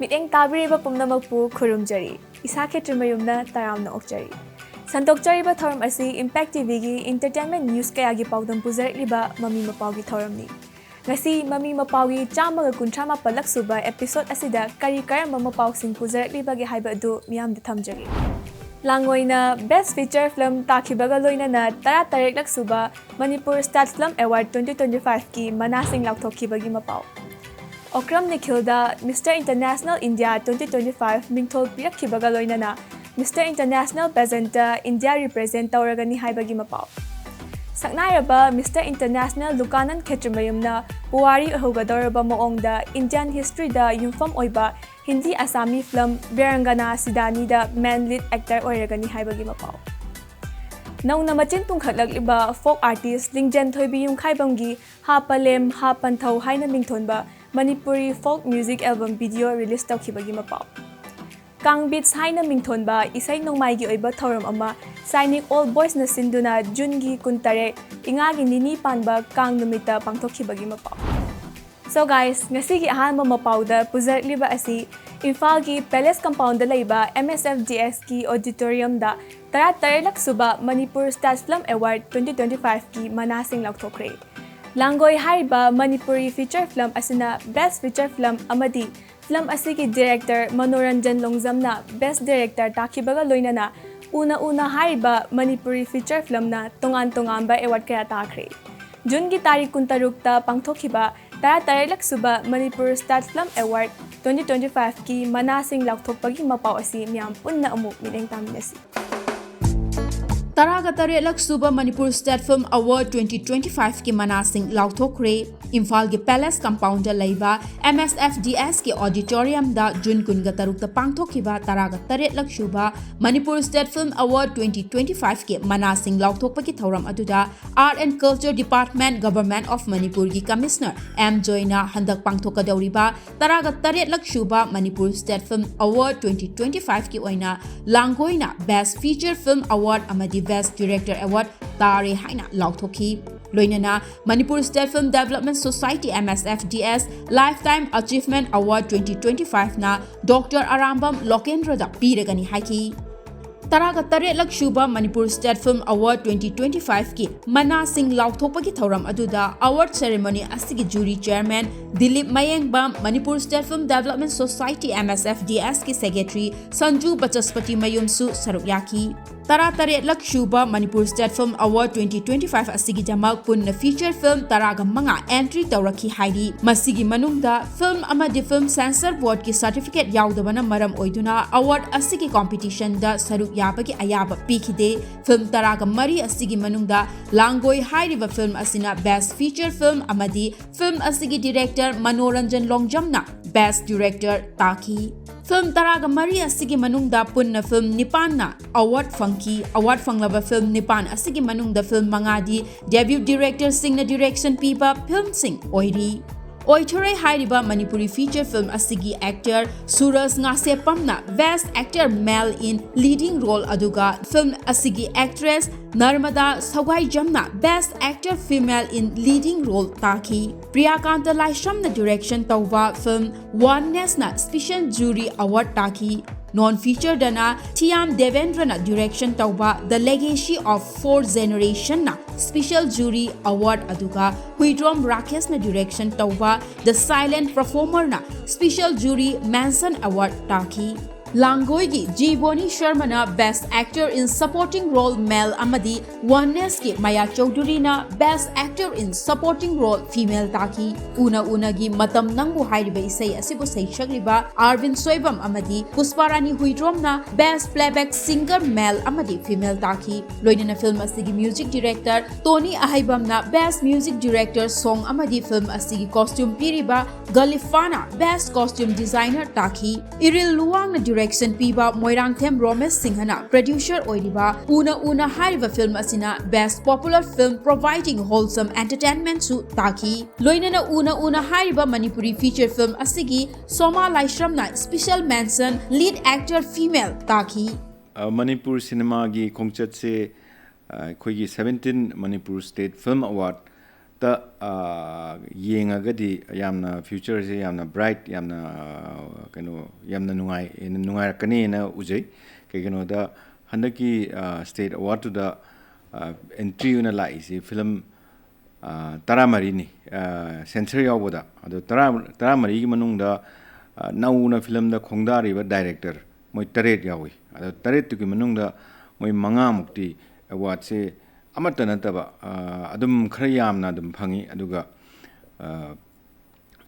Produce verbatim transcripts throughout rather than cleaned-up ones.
ꯃꯤꯠꯌꯦꯡ ꯇꯥꯕꯤꯔꯤꯕ ꯄꯨꯝꯅꯃꯛꯄꯨ ꯈꯨꯔꯨꯝꯖꯔꯤ꯫ ꯏꯁꯥ ꯈꯦꯇ꯭ꯔꯤꯃꯌꯨꯝꯅ ꯇꯔꯥꯝꯅ ꯑꯣꯛꯆꯔꯤ꯫ ꯁꯟꯗꯣꯛꯆꯔꯤꯕ ꯊꯧꯔꯝ ꯑꯁꯤ Impact ꯇꯤ ꯚꯤꯒꯤ entertainment news ꯀꯌꯥꯒꯤ ꯄꯥꯎꯗꯝ ꯄꯨꯖꯔꯛꯂꯤꯕ ꯃꯃꯤ ꯃꯄꯥꯎꯒꯤ ꯊꯧꯔꯝꯅꯤ꯫ ꯉꯁꯤ ꯃꯃꯤ ꯃꯄꯥꯎꯒꯤ ꯆꯥꯝꯃꯒ ꯀꯨꯟꯊ꯭ꯔꯥ ꯃꯥꯄꯜꯂꯛ ꯁꯨꯕ episode ꯑꯁꯤꯗ ꯀꯔꯤ ꯀꯔꯝꯕ ꯃꯄꯥꯎꯁꯤꯡ ꯄꯨꯖꯔꯛꯂꯤꯕꯒꯦ ꯍꯥꯏꯕ ꯑꯗꯨ ꯃꯤꯌꯥꯝꯗ ꯊꯝꯖꯒꯦ꯫ ꯂꯥꯡꯉꯣꯏꯅ best feature film ꯇꯥꯈꯤꯕꯒ ꯂꯣꯏꯅꯅ ꯇꯔꯥꯇꯔꯦꯠꯂꯛ ꯁꯨꯕ Manipur State Film Award twenty twenty five ꯀꯤ ꯃꯅꯥꯁꯤꯡ ꯂꯥꯎꯊꯣꯛꯈꯤꯕꯒꯤ ꯃꯄꯥꯎ꯫ Okram ꯅꯤꯈꯤꯜꯗ Mister International India twenty twenty five ꯃꯤꯡꯊꯣꯜ ꯄꯤꯔꯛꯈꯤꯕꯒ ꯂꯣꯏꯅꯅ Mister International pageant ꯇ India represent ꯇꯧꯔꯒꯅꯤ ꯍꯥꯏꯕꯒꯤ ꯃꯄꯥꯎ꯫ ꯁꯛꯅꯥꯏꯔꯕ Mister International ꯂꯨꯀꯥꯅꯟ ꯈꯦꯇ꯭ꯔꯤꯃꯌꯨꯝꯅ ꯄꯨꯋꯥꯔꯤ ꯑꯣꯏꯍꯧꯒꯗꯧꯔꯕ ꯃꯑꯣꯡꯗ Indian history ꯗ ꯌꯨꯝꯐꯝ ꯑꯣꯏꯕ Hindi ꯑꯁꯥꯃꯤ film ꯕꯤꯔꯪꯒꯅꯥ ꯁꯤꯗꯥꯅꯤꯗ main lead actor ꯑꯣꯏꯔꯒꯅꯤ ꯍꯥꯏꯕꯒꯤ ꯃꯄꯥꯎ꯫ ꯅꯧꯅ ꯃꯆꯤꯟ ꯇꯨꯡꯈꯠꯂꯛꯂꯤꯕ folk artist ꯂꯤꯡꯖꯦꯟ ꯊꯣꯏꯕꯤ ꯌꯨꯝꯈꯥꯏꯕꯝꯒꯤ ꯍꯥ ꯄꯂꯦꯝ ꯍꯥ ꯄꯟꯊꯧ ꯍꯥꯏꯅ ꯃꯤꯡꯊꯣꯟꯕ Manipuri folk music album video release ꯇꯧꯈꯤꯕꯒꯤ ꯃꯄꯥꯎ꯫ ꯀꯥꯡ Beats ꯍꯥꯏꯅ ꯃꯤꯡꯊꯣꯟꯕ ꯏꯁꯩ ꯅꯣꯡꯃꯥꯏꯒꯤ ꯑꯣꯏꯕ ꯊꯧꯔꯝ ꯑꯃ Sainik Old Boys ꯅ ꯁꯤꯟꯗꯨꯅ ꯖꯨꯟꯒꯤ ꯀꯨꯟꯇꯔꯦꯠ, ꯏꯉꯥꯒꯤ ꯅꯤꯅꯤ ꯄꯥꯟꯕ ꯀꯥꯡ ꯅꯨꯃꯤꯠꯇ ꯄꯥꯡꯊꯣꯛꯈꯤꯕꯒꯤ ꯃꯄꯥꯎ꯫ So guys, ꯉꯁꯤꯒꯤ ꯑꯍꯥꯟꯕ ꯃꯄꯥꯎꯗ ꯄꯨꯖꯔꯛꯂꯤꯕ ꯑꯁꯤ ꯏꯝꯐꯥꯜꯒꯤ Palace Compound ꯗ ꯂꯩꯕ M S F D S ꯀꯤ auditorium ꯗ ꯇꯔꯥꯇꯔꯦꯠꯂꯛ ꯁꯨꯕ Manipur State Film Award twenty twenty five ꯀꯤ ꯃꯅꯥꯁꯤꯡ ꯂꯥꯎꯊꯣꯛꯈ꯭ꯔꯦ꯫ ꯂꯥꯡꯒꯣꯏ ꯍꯥꯏꯔꯤꯕ ꯃꯅꯤꯄꯨꯔꯤ feature film ꯑꯁꯤꯅ best feature film ꯑꯃꯗꯤ film ꯑꯁꯤꯒꯤ director ꯃꯅꯣꯔꯟꯖꯟ ꯂꯣꯡꯖꯝꯅ best director ꯇꯥꯈꯤꯕꯒ ꯂꯣꯏꯅꯅ ꯎꯅ ꯎꯅ ꯍꯥꯏꯔꯤꯕ ꯃꯅꯤꯄꯨꯔꯤ feature film ꯅ ꯇꯣꯉꯥꯟ ꯇꯣꯉꯥꯟꯕ award ꯀꯌꯥ ꯇꯥꯈ꯭ꯔꯦ꯫ ꯖꯨꯟꯒꯤ ꯇꯥꯔꯤꯛ ꯀꯨꯟꯇꯔꯨꯛꯇ ꯄꯥꯡꯊꯣꯛꯈꯤꯕ ꯇꯔꯥꯇꯔꯦꯠꯂꯛ ꯁꯨꯕ Manipur State Film Award twenty twenty five ꯀꯤ ꯃꯅꯥꯁꯤꯡ ꯂꯥꯎꯊꯣꯛꯄꯒꯤ ꯃꯄꯥꯎ ꯑꯁꯤ ꯃꯤꯌꯥꯝ ꯄꯨꯟꯅ ꯑꯃꯨꯛ ꯃꯤꯠꯌꯦꯡ ꯇꯥꯃꯤꯟꯅꯁꯤ꯫ ꯇꯔꯥꯒ ꯇꯔꯦꯠꯂꯛ ꯁꯨꯕ Manipur State Film Award twenty twenty five ꯀꯤ ꯃꯅꯥꯁꯤꯡ ꯂꯥꯎꯊꯣꯛꯈ꯭ꯔꯦ꯫ ꯏꯝꯐꯥꯜꯒꯤ Palace Compound ꯗ ꯂꯩꯕ M S F D S ꯀꯤ auditorium ꯗ ꯖꯨꯟ ꯀꯨꯟꯒ ꯇꯔꯨꯛꯇ ꯄꯥꯡꯊꯣꯛꯈꯤꯕ ꯇꯔꯥꯒ ꯇꯔꯦꯠꯂꯛ ꯁꯨꯕ Manipur State Film Award twenty twenty five ꯀꯤ ꯃꯅꯥꯁꯤꯡ ꯂꯥꯎꯊꯣꯛꯄꯒꯤ ꯊꯧꯔꯝ ꯑꯗꯨꯗ Art and Culture Department, Government of Manipur ꯒꯤ Commissioner M ꯖꯣꯏꯅ ꯍꯟꯗꯛ ꯄꯥꯡꯊꯣꯛꯀꯗꯧꯔꯤꯕ ꯇꯔꯥꯒ ꯇꯔꯦꯠꯂꯛ ꯁꯨꯕ Manipur State Film Award twenty twenty five ꯀꯤ ꯑꯣꯏꯅ ꯂꯥꯡꯒꯣꯏꯅ Best Feature Film Award ꯑꯃꯗꯤ Best Director Award ꯇꯥꯔꯦ ꯍꯥꯏꯅ ꯂꯥꯎꯊꯣꯛꯈꯤ꯫ ꯂꯣꯏꯅꯅ Manipur state film development society, M S F D S, Lifetime Achievement Award twenty twenty-five ꯅ ꯗꯣꯛꯇꯔ ꯑꯔꯥꯝꯕꯝ ꯂꯣꯀꯦꯟꯗ꯭ꯔꯗ ꯄꯤꯔꯒꯅꯤ ꯍꯥꯏꯈꯤ꯫ ꯇꯔꯥꯒ ꯇꯔꯦꯠꯂꯛ ꯁꯨꯕ Manipur state film award twenty twenty-five ꯀꯤ ꯃꯅꯥꯁꯤꯡ ꯂꯥꯎꯊꯣꯛꯄꯒꯤ ꯊꯧꯔꯝ ꯑꯗꯨꯗ ꯑꯦꯋꯥꯔꯗ ꯁꯦꯔꯦꯃꯣꯅꯤ ꯑꯁꯤꯒꯤ jury chairman Dilip Mayengbam, Manipur state film development society, M S F D S ꯀꯤ ꯁꯦꯀ꯭ꯔꯦꯇꯔꯤ ꯁꯟꯖꯨ ꯕꯆꯁꯄꯇꯤ ꯃꯌꯨꯝꯁꯨ ꯁꯔꯨꯛ ꯌꯥꯈꯤ꯫ ꯇꯔꯥꯇꯔꯦꯠꯂꯛ ꯁꯨꯕ Manipur state film award twenty twenty-five ꯑꯁꯤꯒꯤꯗꯃꯛ ꯄꯨꯟꯅ ꯐꯤꯆꯔ ꯐꯤꯜꯝ ꯇꯔꯥꯒ ꯃꯉꯥ ꯑꯦꯟꯇ꯭ꯔꯤ ꯇꯧꯔꯛꯈꯤ ꯍꯥꯏꯔꯤ꯫ ꯃꯁꯤꯒꯤ ꯃꯅꯨꯡꯗ ꯐꯤꯜꯝ ꯑꯃꯗꯤ ꯐꯤꯜꯝ ꯁꯦꯟꯁꯔ ꯕꯣꯔꯗꯀꯤ ꯁꯔꯇꯤꯐꯤꯀꯦꯠ ꯌꯥꯎꯗꯕꯅ ꯃꯔꯝ ꯑꯣꯏꯗꯨꯅ ꯑꯦꯋꯥꯔꯗ ꯑꯁꯤꯒꯤ ꯀꯣꯝꯄꯤꯇꯤꯁꯟꯗ ꯁꯔꯨꯛ ꯌꯥꯕꯒꯤ ꯑꯌꯥꯕ ꯄꯤꯈꯤꯗꯦ꯫ ꯐꯤꯜꯝ ꯇꯔꯥꯒ ꯃꯔꯤ ꯑꯁꯤꯒꯤ ꯃꯅꯨꯡꯗ ꯂꯥꯡꯒꯣꯏ ꯍꯥꯏꯔꯤꯕ ꯐꯤꯜꯝ ꯑꯁꯤꯅ ꯕꯦꯁ꯭ꯠ ꯐꯤꯆꯔ ꯐꯤꯜꯝ ꯑꯃꯗꯤ ꯐꯤꯜꯝ ꯑꯁꯤꯒꯤ ꯗꯤꯔꯦꯛꯇꯔ ꯃꯅꯣꯔꯟꯖꯟ ꯂꯣꯡꯖꯝꯅ ꯕꯦꯁ꯭ꯠ ꯗꯤꯔꯦꯛꯇꯔ ꯇꯥꯈꯤ꯫ ꯐꯤꯜꯝ ꯇꯔꯥꯒ ꯃꯔꯤ ꯑꯁꯤꯒꯤ ꯃꯅꯨꯡꯗ ꯄꯨꯟꯅ ꯐꯤꯜꯝ ꯅꯤꯄꯥꯟꯅ ꯑꯦꯋꯥꯔꯗ ꯐꯪꯈꯤ꯫ ꯑꯦꯋꯥꯔꯗ ꯐꯪꯂꯕ ꯐꯤꯜꯝ ꯅꯤꯄꯥꯟ ꯑꯁꯤꯒꯤ ꯃꯅꯨꯡꯗ ꯐꯤꯜꯝ ꯃꯉꯥꯗꯤ ꯗꯦꯕ꯭ꯌꯨ ꯗꯤꯔꯦꯛꯇꯔꯁꯤꯡꯅ ꯗꯤꯔꯦꯛꯁꯟ ꯄꯤꯕ ꯐꯤꯜꯝꯁꯤꯡ ꯑꯣꯏꯔꯤ꯫ ꯑꯣꯏꯊꯣꯔꯩ ꯍꯥꯏꯔꯤꯕ ꯃꯅꯤꯄꯨꯔꯤ ꯐꯤꯆꯔ ꯐꯤꯜꯝ ꯑꯁꯤꯒꯤ ꯑꯦꯛꯇꯔ ꯁꯨꯔꯖ ꯉꯥꯁꯦꯞꯄꯝꯅ best actor male in leading role, ꯑꯗꯨꯒ ꯐꯤꯜꯝ ꯑꯁꯤꯒꯤ ꯑꯦꯛꯇ꯭ꯔꯦꯁ ꯅꯔꯃꯗꯥ ꯁꯧꯒꯥꯏꯖꯝꯅ best actor female in leading role ꯇꯥꯈꯤ꯫ ꯄ꯭ꯔꯤꯌꯥꯀꯥꯟꯇ ꯂꯥꯏꯁ꯭ꯔꯝꯅ ꯗꯤꯔꯦꯛꯁꯟ ꯇꯧꯕ ꯐꯤꯜꯝ ꯋꯥꯟꯅꯦꯁꯅ ꯁ꯭ꯄꯤꯁꯦꯜ ꯖꯨꯔꯤ ꯑꯦꯋꯥꯔꯗ ꯇꯥꯈꯤ꯫ ꯅꯣꯟ ꯐꯤꯆꯔꯗꯅ ꯊꯤꯌꯥꯝ ꯗꯦꯕꯦꯟꯗ꯭ꯔꯅ ꯗꯤꯔꯦꯛꯁꯟ ꯇꯧꯕ The Legacy of Four Generationꯅ ꯁ꯭ꯄꯤꯁꯦꯜ ꯖꯨꯔꯤ ꯑꯦꯋꯥꯔꯗ, ꯑꯗꯨꯒ ꯍꯨꯏꯗ꯭ꯔꯣꯝ ꯔꯥꯀꯦꯁꯅ ꯗꯤꯔꯦꯛꯁꯟ ꯇꯧꯕ The Silent Performerꯅ ꯁ꯭ꯄꯤꯁꯦꯜ ꯖꯨꯔꯤ ꯃꯦꯟꯁꯟ ꯑꯦꯋꯥꯔꯗ ꯇꯥꯈꯤ꯫ ꯂꯥꯡꯒꯣꯏꯒꯤ G ꯕꯣꯅꯤ ꯁꯔꯃꯅ Best Actor in Supporting Role Male ꯑꯃꯗꯤ ꯋꯥꯟꯅꯦꯁꯀꯤ ꯃꯌꯥ ꯆꯧꯙꯨꯔꯤꯅ Best Actor in Supporting Role Female ꯇꯥꯈꯤ꯫ ꯎꯅ ꯎꯅꯒꯤ ꯃꯇꯝ ꯅꯪꯕꯨ ꯍꯥꯏꯔꯤꯕ ꯏꯁꯩ ꯑꯁꯤꯕꯨ ꯁꯩꯁꯛꯂꯤꯕ ꯑꯥꯔꯕꯤꯟ ꯁꯣꯏꯕꯝ ꯑꯃꯗꯤ ꯄꯨꯁꯄꯥꯔꯥꯅꯤ ꯍꯨꯏꯗ꯭ꯔꯣꯝꯅ Best Playback Singer Male ꯑꯃꯗꯤ Female ꯇꯥꯈꯤ꯫ ꯂꯣꯏꯅꯅ ꯐꯤꯜꯝ ꯑꯁꯤꯒꯤ ꯃ꯭ꯌꯨꯖꯤꯛ ꯗꯤꯔꯦꯛꯇꯔ ꯇꯣꯅꯤ ꯑꯍꯩꯕꯝꯅ Best Music Director Song ꯑꯃꯗꯤ ꯐꯤꯜꯝ ꯑꯁꯤꯒꯤ ꯀꯣꯁꯇ꯭ꯌꯨꯝ ꯄꯤꯔꯤꯕ ꯒꯂꯤꯐꯥꯅ Best Costume Designer ꯇꯥꯈꯤ꯫ ꯏꯔꯤꯜ ꯂꯨꯋꯥꯡꯅ ꯗꯤꯔꯦꯛꯁꯟ ꯄꯤꯕ ꯃꯣꯏꯔꯥꯡꯊꯦꯝ ꯔꯣꯃꯦꯁ ꯁꯤꯡꯍꯅ ꯄ꯭ꯔꯗ꯭ꯌꯨꯁꯔ ꯑꯣꯏꯔꯤꯕ ꯎꯅ ꯎꯅ ꯍꯥꯏꯔꯤꯕ ꯐꯤꯜꯝ ꯑꯁꯤꯅ Best Popular Film Providing Wholesome Entertainmentꯁꯨ ꯇꯥꯈꯤ꯫ ꯂꯣꯏꯅꯅ ꯎꯅ ꯎꯅ ꯍꯥꯏꯔꯤꯕ ꯃꯅꯤꯄꯨꯔꯤ ꯐꯤꯆꯔ ꯐꯤꯜꯝ ꯑꯁꯤꯒꯤ ꯁꯣꯃꯥ ꯂꯥꯏꯁ꯭ꯔꯝꯅ special mention lead actor female ꯇꯥꯈꯤ꯫ ꯑ, ꯃꯅꯤꯄꯨꯔ ꯁꯤꯅꯦꯃꯥꯒꯤ ꯈꯣꯡꯆꯠꯁꯦ ꯑꯩꯈꯣꯏꯒꯤ seventeen Manipur State Film Awardꯇ ꯌꯦꯡꯉꯒꯗꯤ ꯌꯥꯝꯅ futureꯁꯦ ꯌꯥꯝꯅ bright, ꯌꯥꯝꯅ ꯀꯩꯅꯣ, ꯌꯥꯝꯅ ꯅꯨꯡꯉꯥꯏ, ꯅꯨꯡꯉꯥꯏꯔꯛꯀꯅꯤꯅ ꯎꯖꯩ꯫ ꯀꯩꯒꯤꯅꯣꯗ ꯍꯟꯗꯛꯀꯤ state awardꯇꯨꯗ entry ꯑꯣꯏꯅ ꯂꯥꯛꯏꯁꯦ film ꯇꯔꯥꯃꯔꯤꯅꯤ꯫ Censor ꯌꯥꯎꯕꯗ꯫ ꯑꯗꯣ ꯇꯔꯥ, ꯇꯔꯥꯃꯔꯤꯒꯤ ꯃꯅꯨꯡꯗ ꯅꯧꯅ filmꯗ ꯈꯣꯡꯗꯥꯔꯤꯕ director ꯃꯣꯏ ꯇꯔꯦꯠ ꯌꯥꯎꯏ꯫ ꯑꯗꯣ ꯇꯔꯦꯠꯇꯨꯒꯤ ꯃꯅꯨꯡꯗ ꯃꯣꯏ ꯃꯉꯥꯃꯨꯛꯇꯤ awardꯁꯦ ꯑꯃꯠꯇ ꯅꯠꯇꯕ ꯑꯗꯨꯝ ꯈꯔ ꯌꯥꯝꯅ ꯑꯗꯨꯝ ꯐꯪꯉꯤ꯫ ꯑꯗꯨꯒ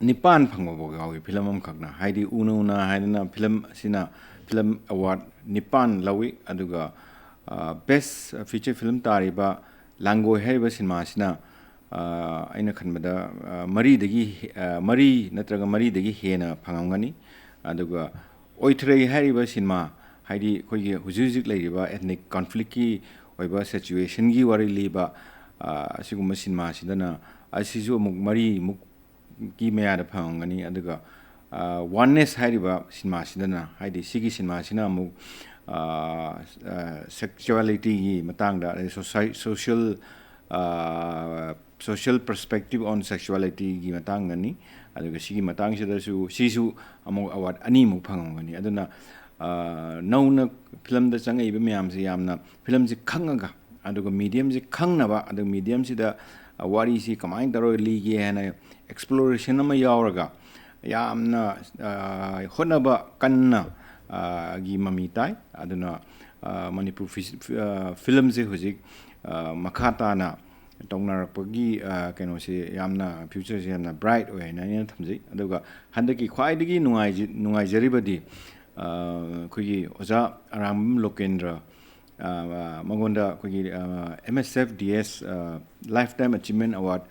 ꯅꯤꯄꯥꯟ ꯐꯪꯕꯐꯥꯎ ꯌꯥꯎꯏ film ꯑꯃꯈꯛꯅ꯫ ꯍꯥꯏꯗꯤ ꯎꯅ ꯎꯅ ꯍꯥꯏꯗꯅ film ꯑꯁꯤꯅ film award ꯅꯤꯄꯥꯟ ꯂꯧꯏ꯫ ꯑꯗꯨꯒ best feature film ꯇꯥꯔꯤꯕ ꯂꯥꯡꯒꯣꯏ ꯍꯥꯏꯔꯤꯕ ꯁꯤꯅꯦꯃꯥꯁꯤꯅ ꯑꯩꯅ ꯈꯟꯕꯗ ꯃꯔꯤꯗꯒꯤ, ꯃꯔꯤ ꯅꯠꯇ꯭ꯔꯒ ꯃꯔꯤꯗꯒꯤ ꯍꯦꯟꯅ ꯐꯪꯉꯝꯒꯅꯤ꯫ ꯑꯗꯨꯒ ꯑꯣꯏꯊ꯭ꯔꯩ ꯍꯥꯏꯔꯤꯕ ꯁꯤꯅꯦꯃꯥ, ꯍꯥꯏꯗꯤ ꯑꯩꯈꯣꯏꯒꯤ ꯍꯧꯖꯤꯛ ꯍꯧꯖꯤꯛ ꯂꯩꯔꯤꯕ ethnic conflictꯀꯤ ꯑꯣꯏꯕ situationꯒꯤ ꯋꯥꯔꯤ ꯂꯤꯕ ꯑꯁꯤꯒꯨꯝꯕ ꯁꯤꯅꯦꯃꯥꯁꯤꯗꯅ, ꯑꯁꯤꯁꯨ ꯑꯃꯨꯛ ꯃꯔꯤꯃꯨꯛꯀꯤ ꯃꯌꯥꯗ ꯐꯪꯉꯝꯒꯅꯤ꯫ ꯑꯗꯨꯒ Oneness ꯍꯥꯏꯔꯤꯕ ꯁꯤꯅꯦꯃꯥꯁꯤꯗꯅ, ꯍꯥꯏꯗꯤ ꯁꯤꯒꯤ ꯁꯤꯅꯦꯃꯥꯁꯤꯅ ꯑꯃꯨꯛ sexualityꯒꯤ ꯃꯇꯥꯡꯗ, ꯑꯗꯩ social social perspective on sexualityꯒꯤ ꯃꯇꯥꯡꯗꯅꯤ꯫ ꯑꯗꯨꯒ ꯁꯤꯒꯤ ꯃꯇꯥꯡꯁꯤꯗꯁꯨ, ꯁꯤꯁꯨ ꯑꯃꯨꯛ award ꯑꯅꯤꯃꯨꯛ ꯐꯪꯉꯝꯒꯅꯤ꯫ ꯑꯗꯨꯅ ꯅꯧꯅ filmꯗ ꯆꯪꯉꯛꯏꯕ ꯃꯌꯥꯝꯁꯦ ꯌꯥꯝꯅ filmꯁꯦ ꯈꯪꯉꯒ, ꯑꯗꯨꯒ mediumꯁꯦ ꯈꯪꯅꯕ, ꯑꯗꯨꯒ mediumꯁꯤꯗ ꯋꯥꯔꯤꯁꯤ ꯀꯃꯥꯏꯅ ꯇꯧꯔꯒ ꯂꯤꯒꯦ ꯍꯥꯏꯅ exploration ꯑꯃ ꯌꯥꯎꯔꯒ, ꯌꯥꯝꯅ ꯍꯣꯠꯅꯕ ꯀꯟꯅ ꯒꯤ ꯃꯃꯤ ꯇꯥꯏ꯫ ꯑꯗꯨꯅ ꯃꯅꯤꯄꯨꯔ filmꯁꯦ ꯍꯧꯖꯤꯛ ꯃꯈꯥ ꯇꯥꯅ ꯇꯧꯅꯔꯛꯄꯒꯤ ꯀꯩꯅꯣꯁꯦ ꯌꯥꯝꯅ, futureꯁꯦ ꯌꯥꯝꯅ bright ꯑꯣꯏ ꯍꯥꯏꯅ ꯑꯩꯅ ꯊꯝꯖꯩ꯫ ꯑꯗꯨꯒ ꯍꯟꯗꯛꯀꯤ ꯈ꯭ꯋꯥꯏꯗꯒꯤ ꯅꯨꯡꯉꯥꯏꯖ-, ꯅꯨꯡꯉꯥꯏꯖꯔꯤꯕꯗꯤ ꯑꯩꯈꯣꯏꯒꯤ ꯑꯣꯖꯥ ꯑꯔꯥꯝꯕꯝ ꯂꯣꯀꯦꯟꯗ꯭ꯔ, ꯃꯉꯣꯟꯗ ꯑꯩꯈꯣꯏꯒꯤ MSFDS Lifetime Achievement Award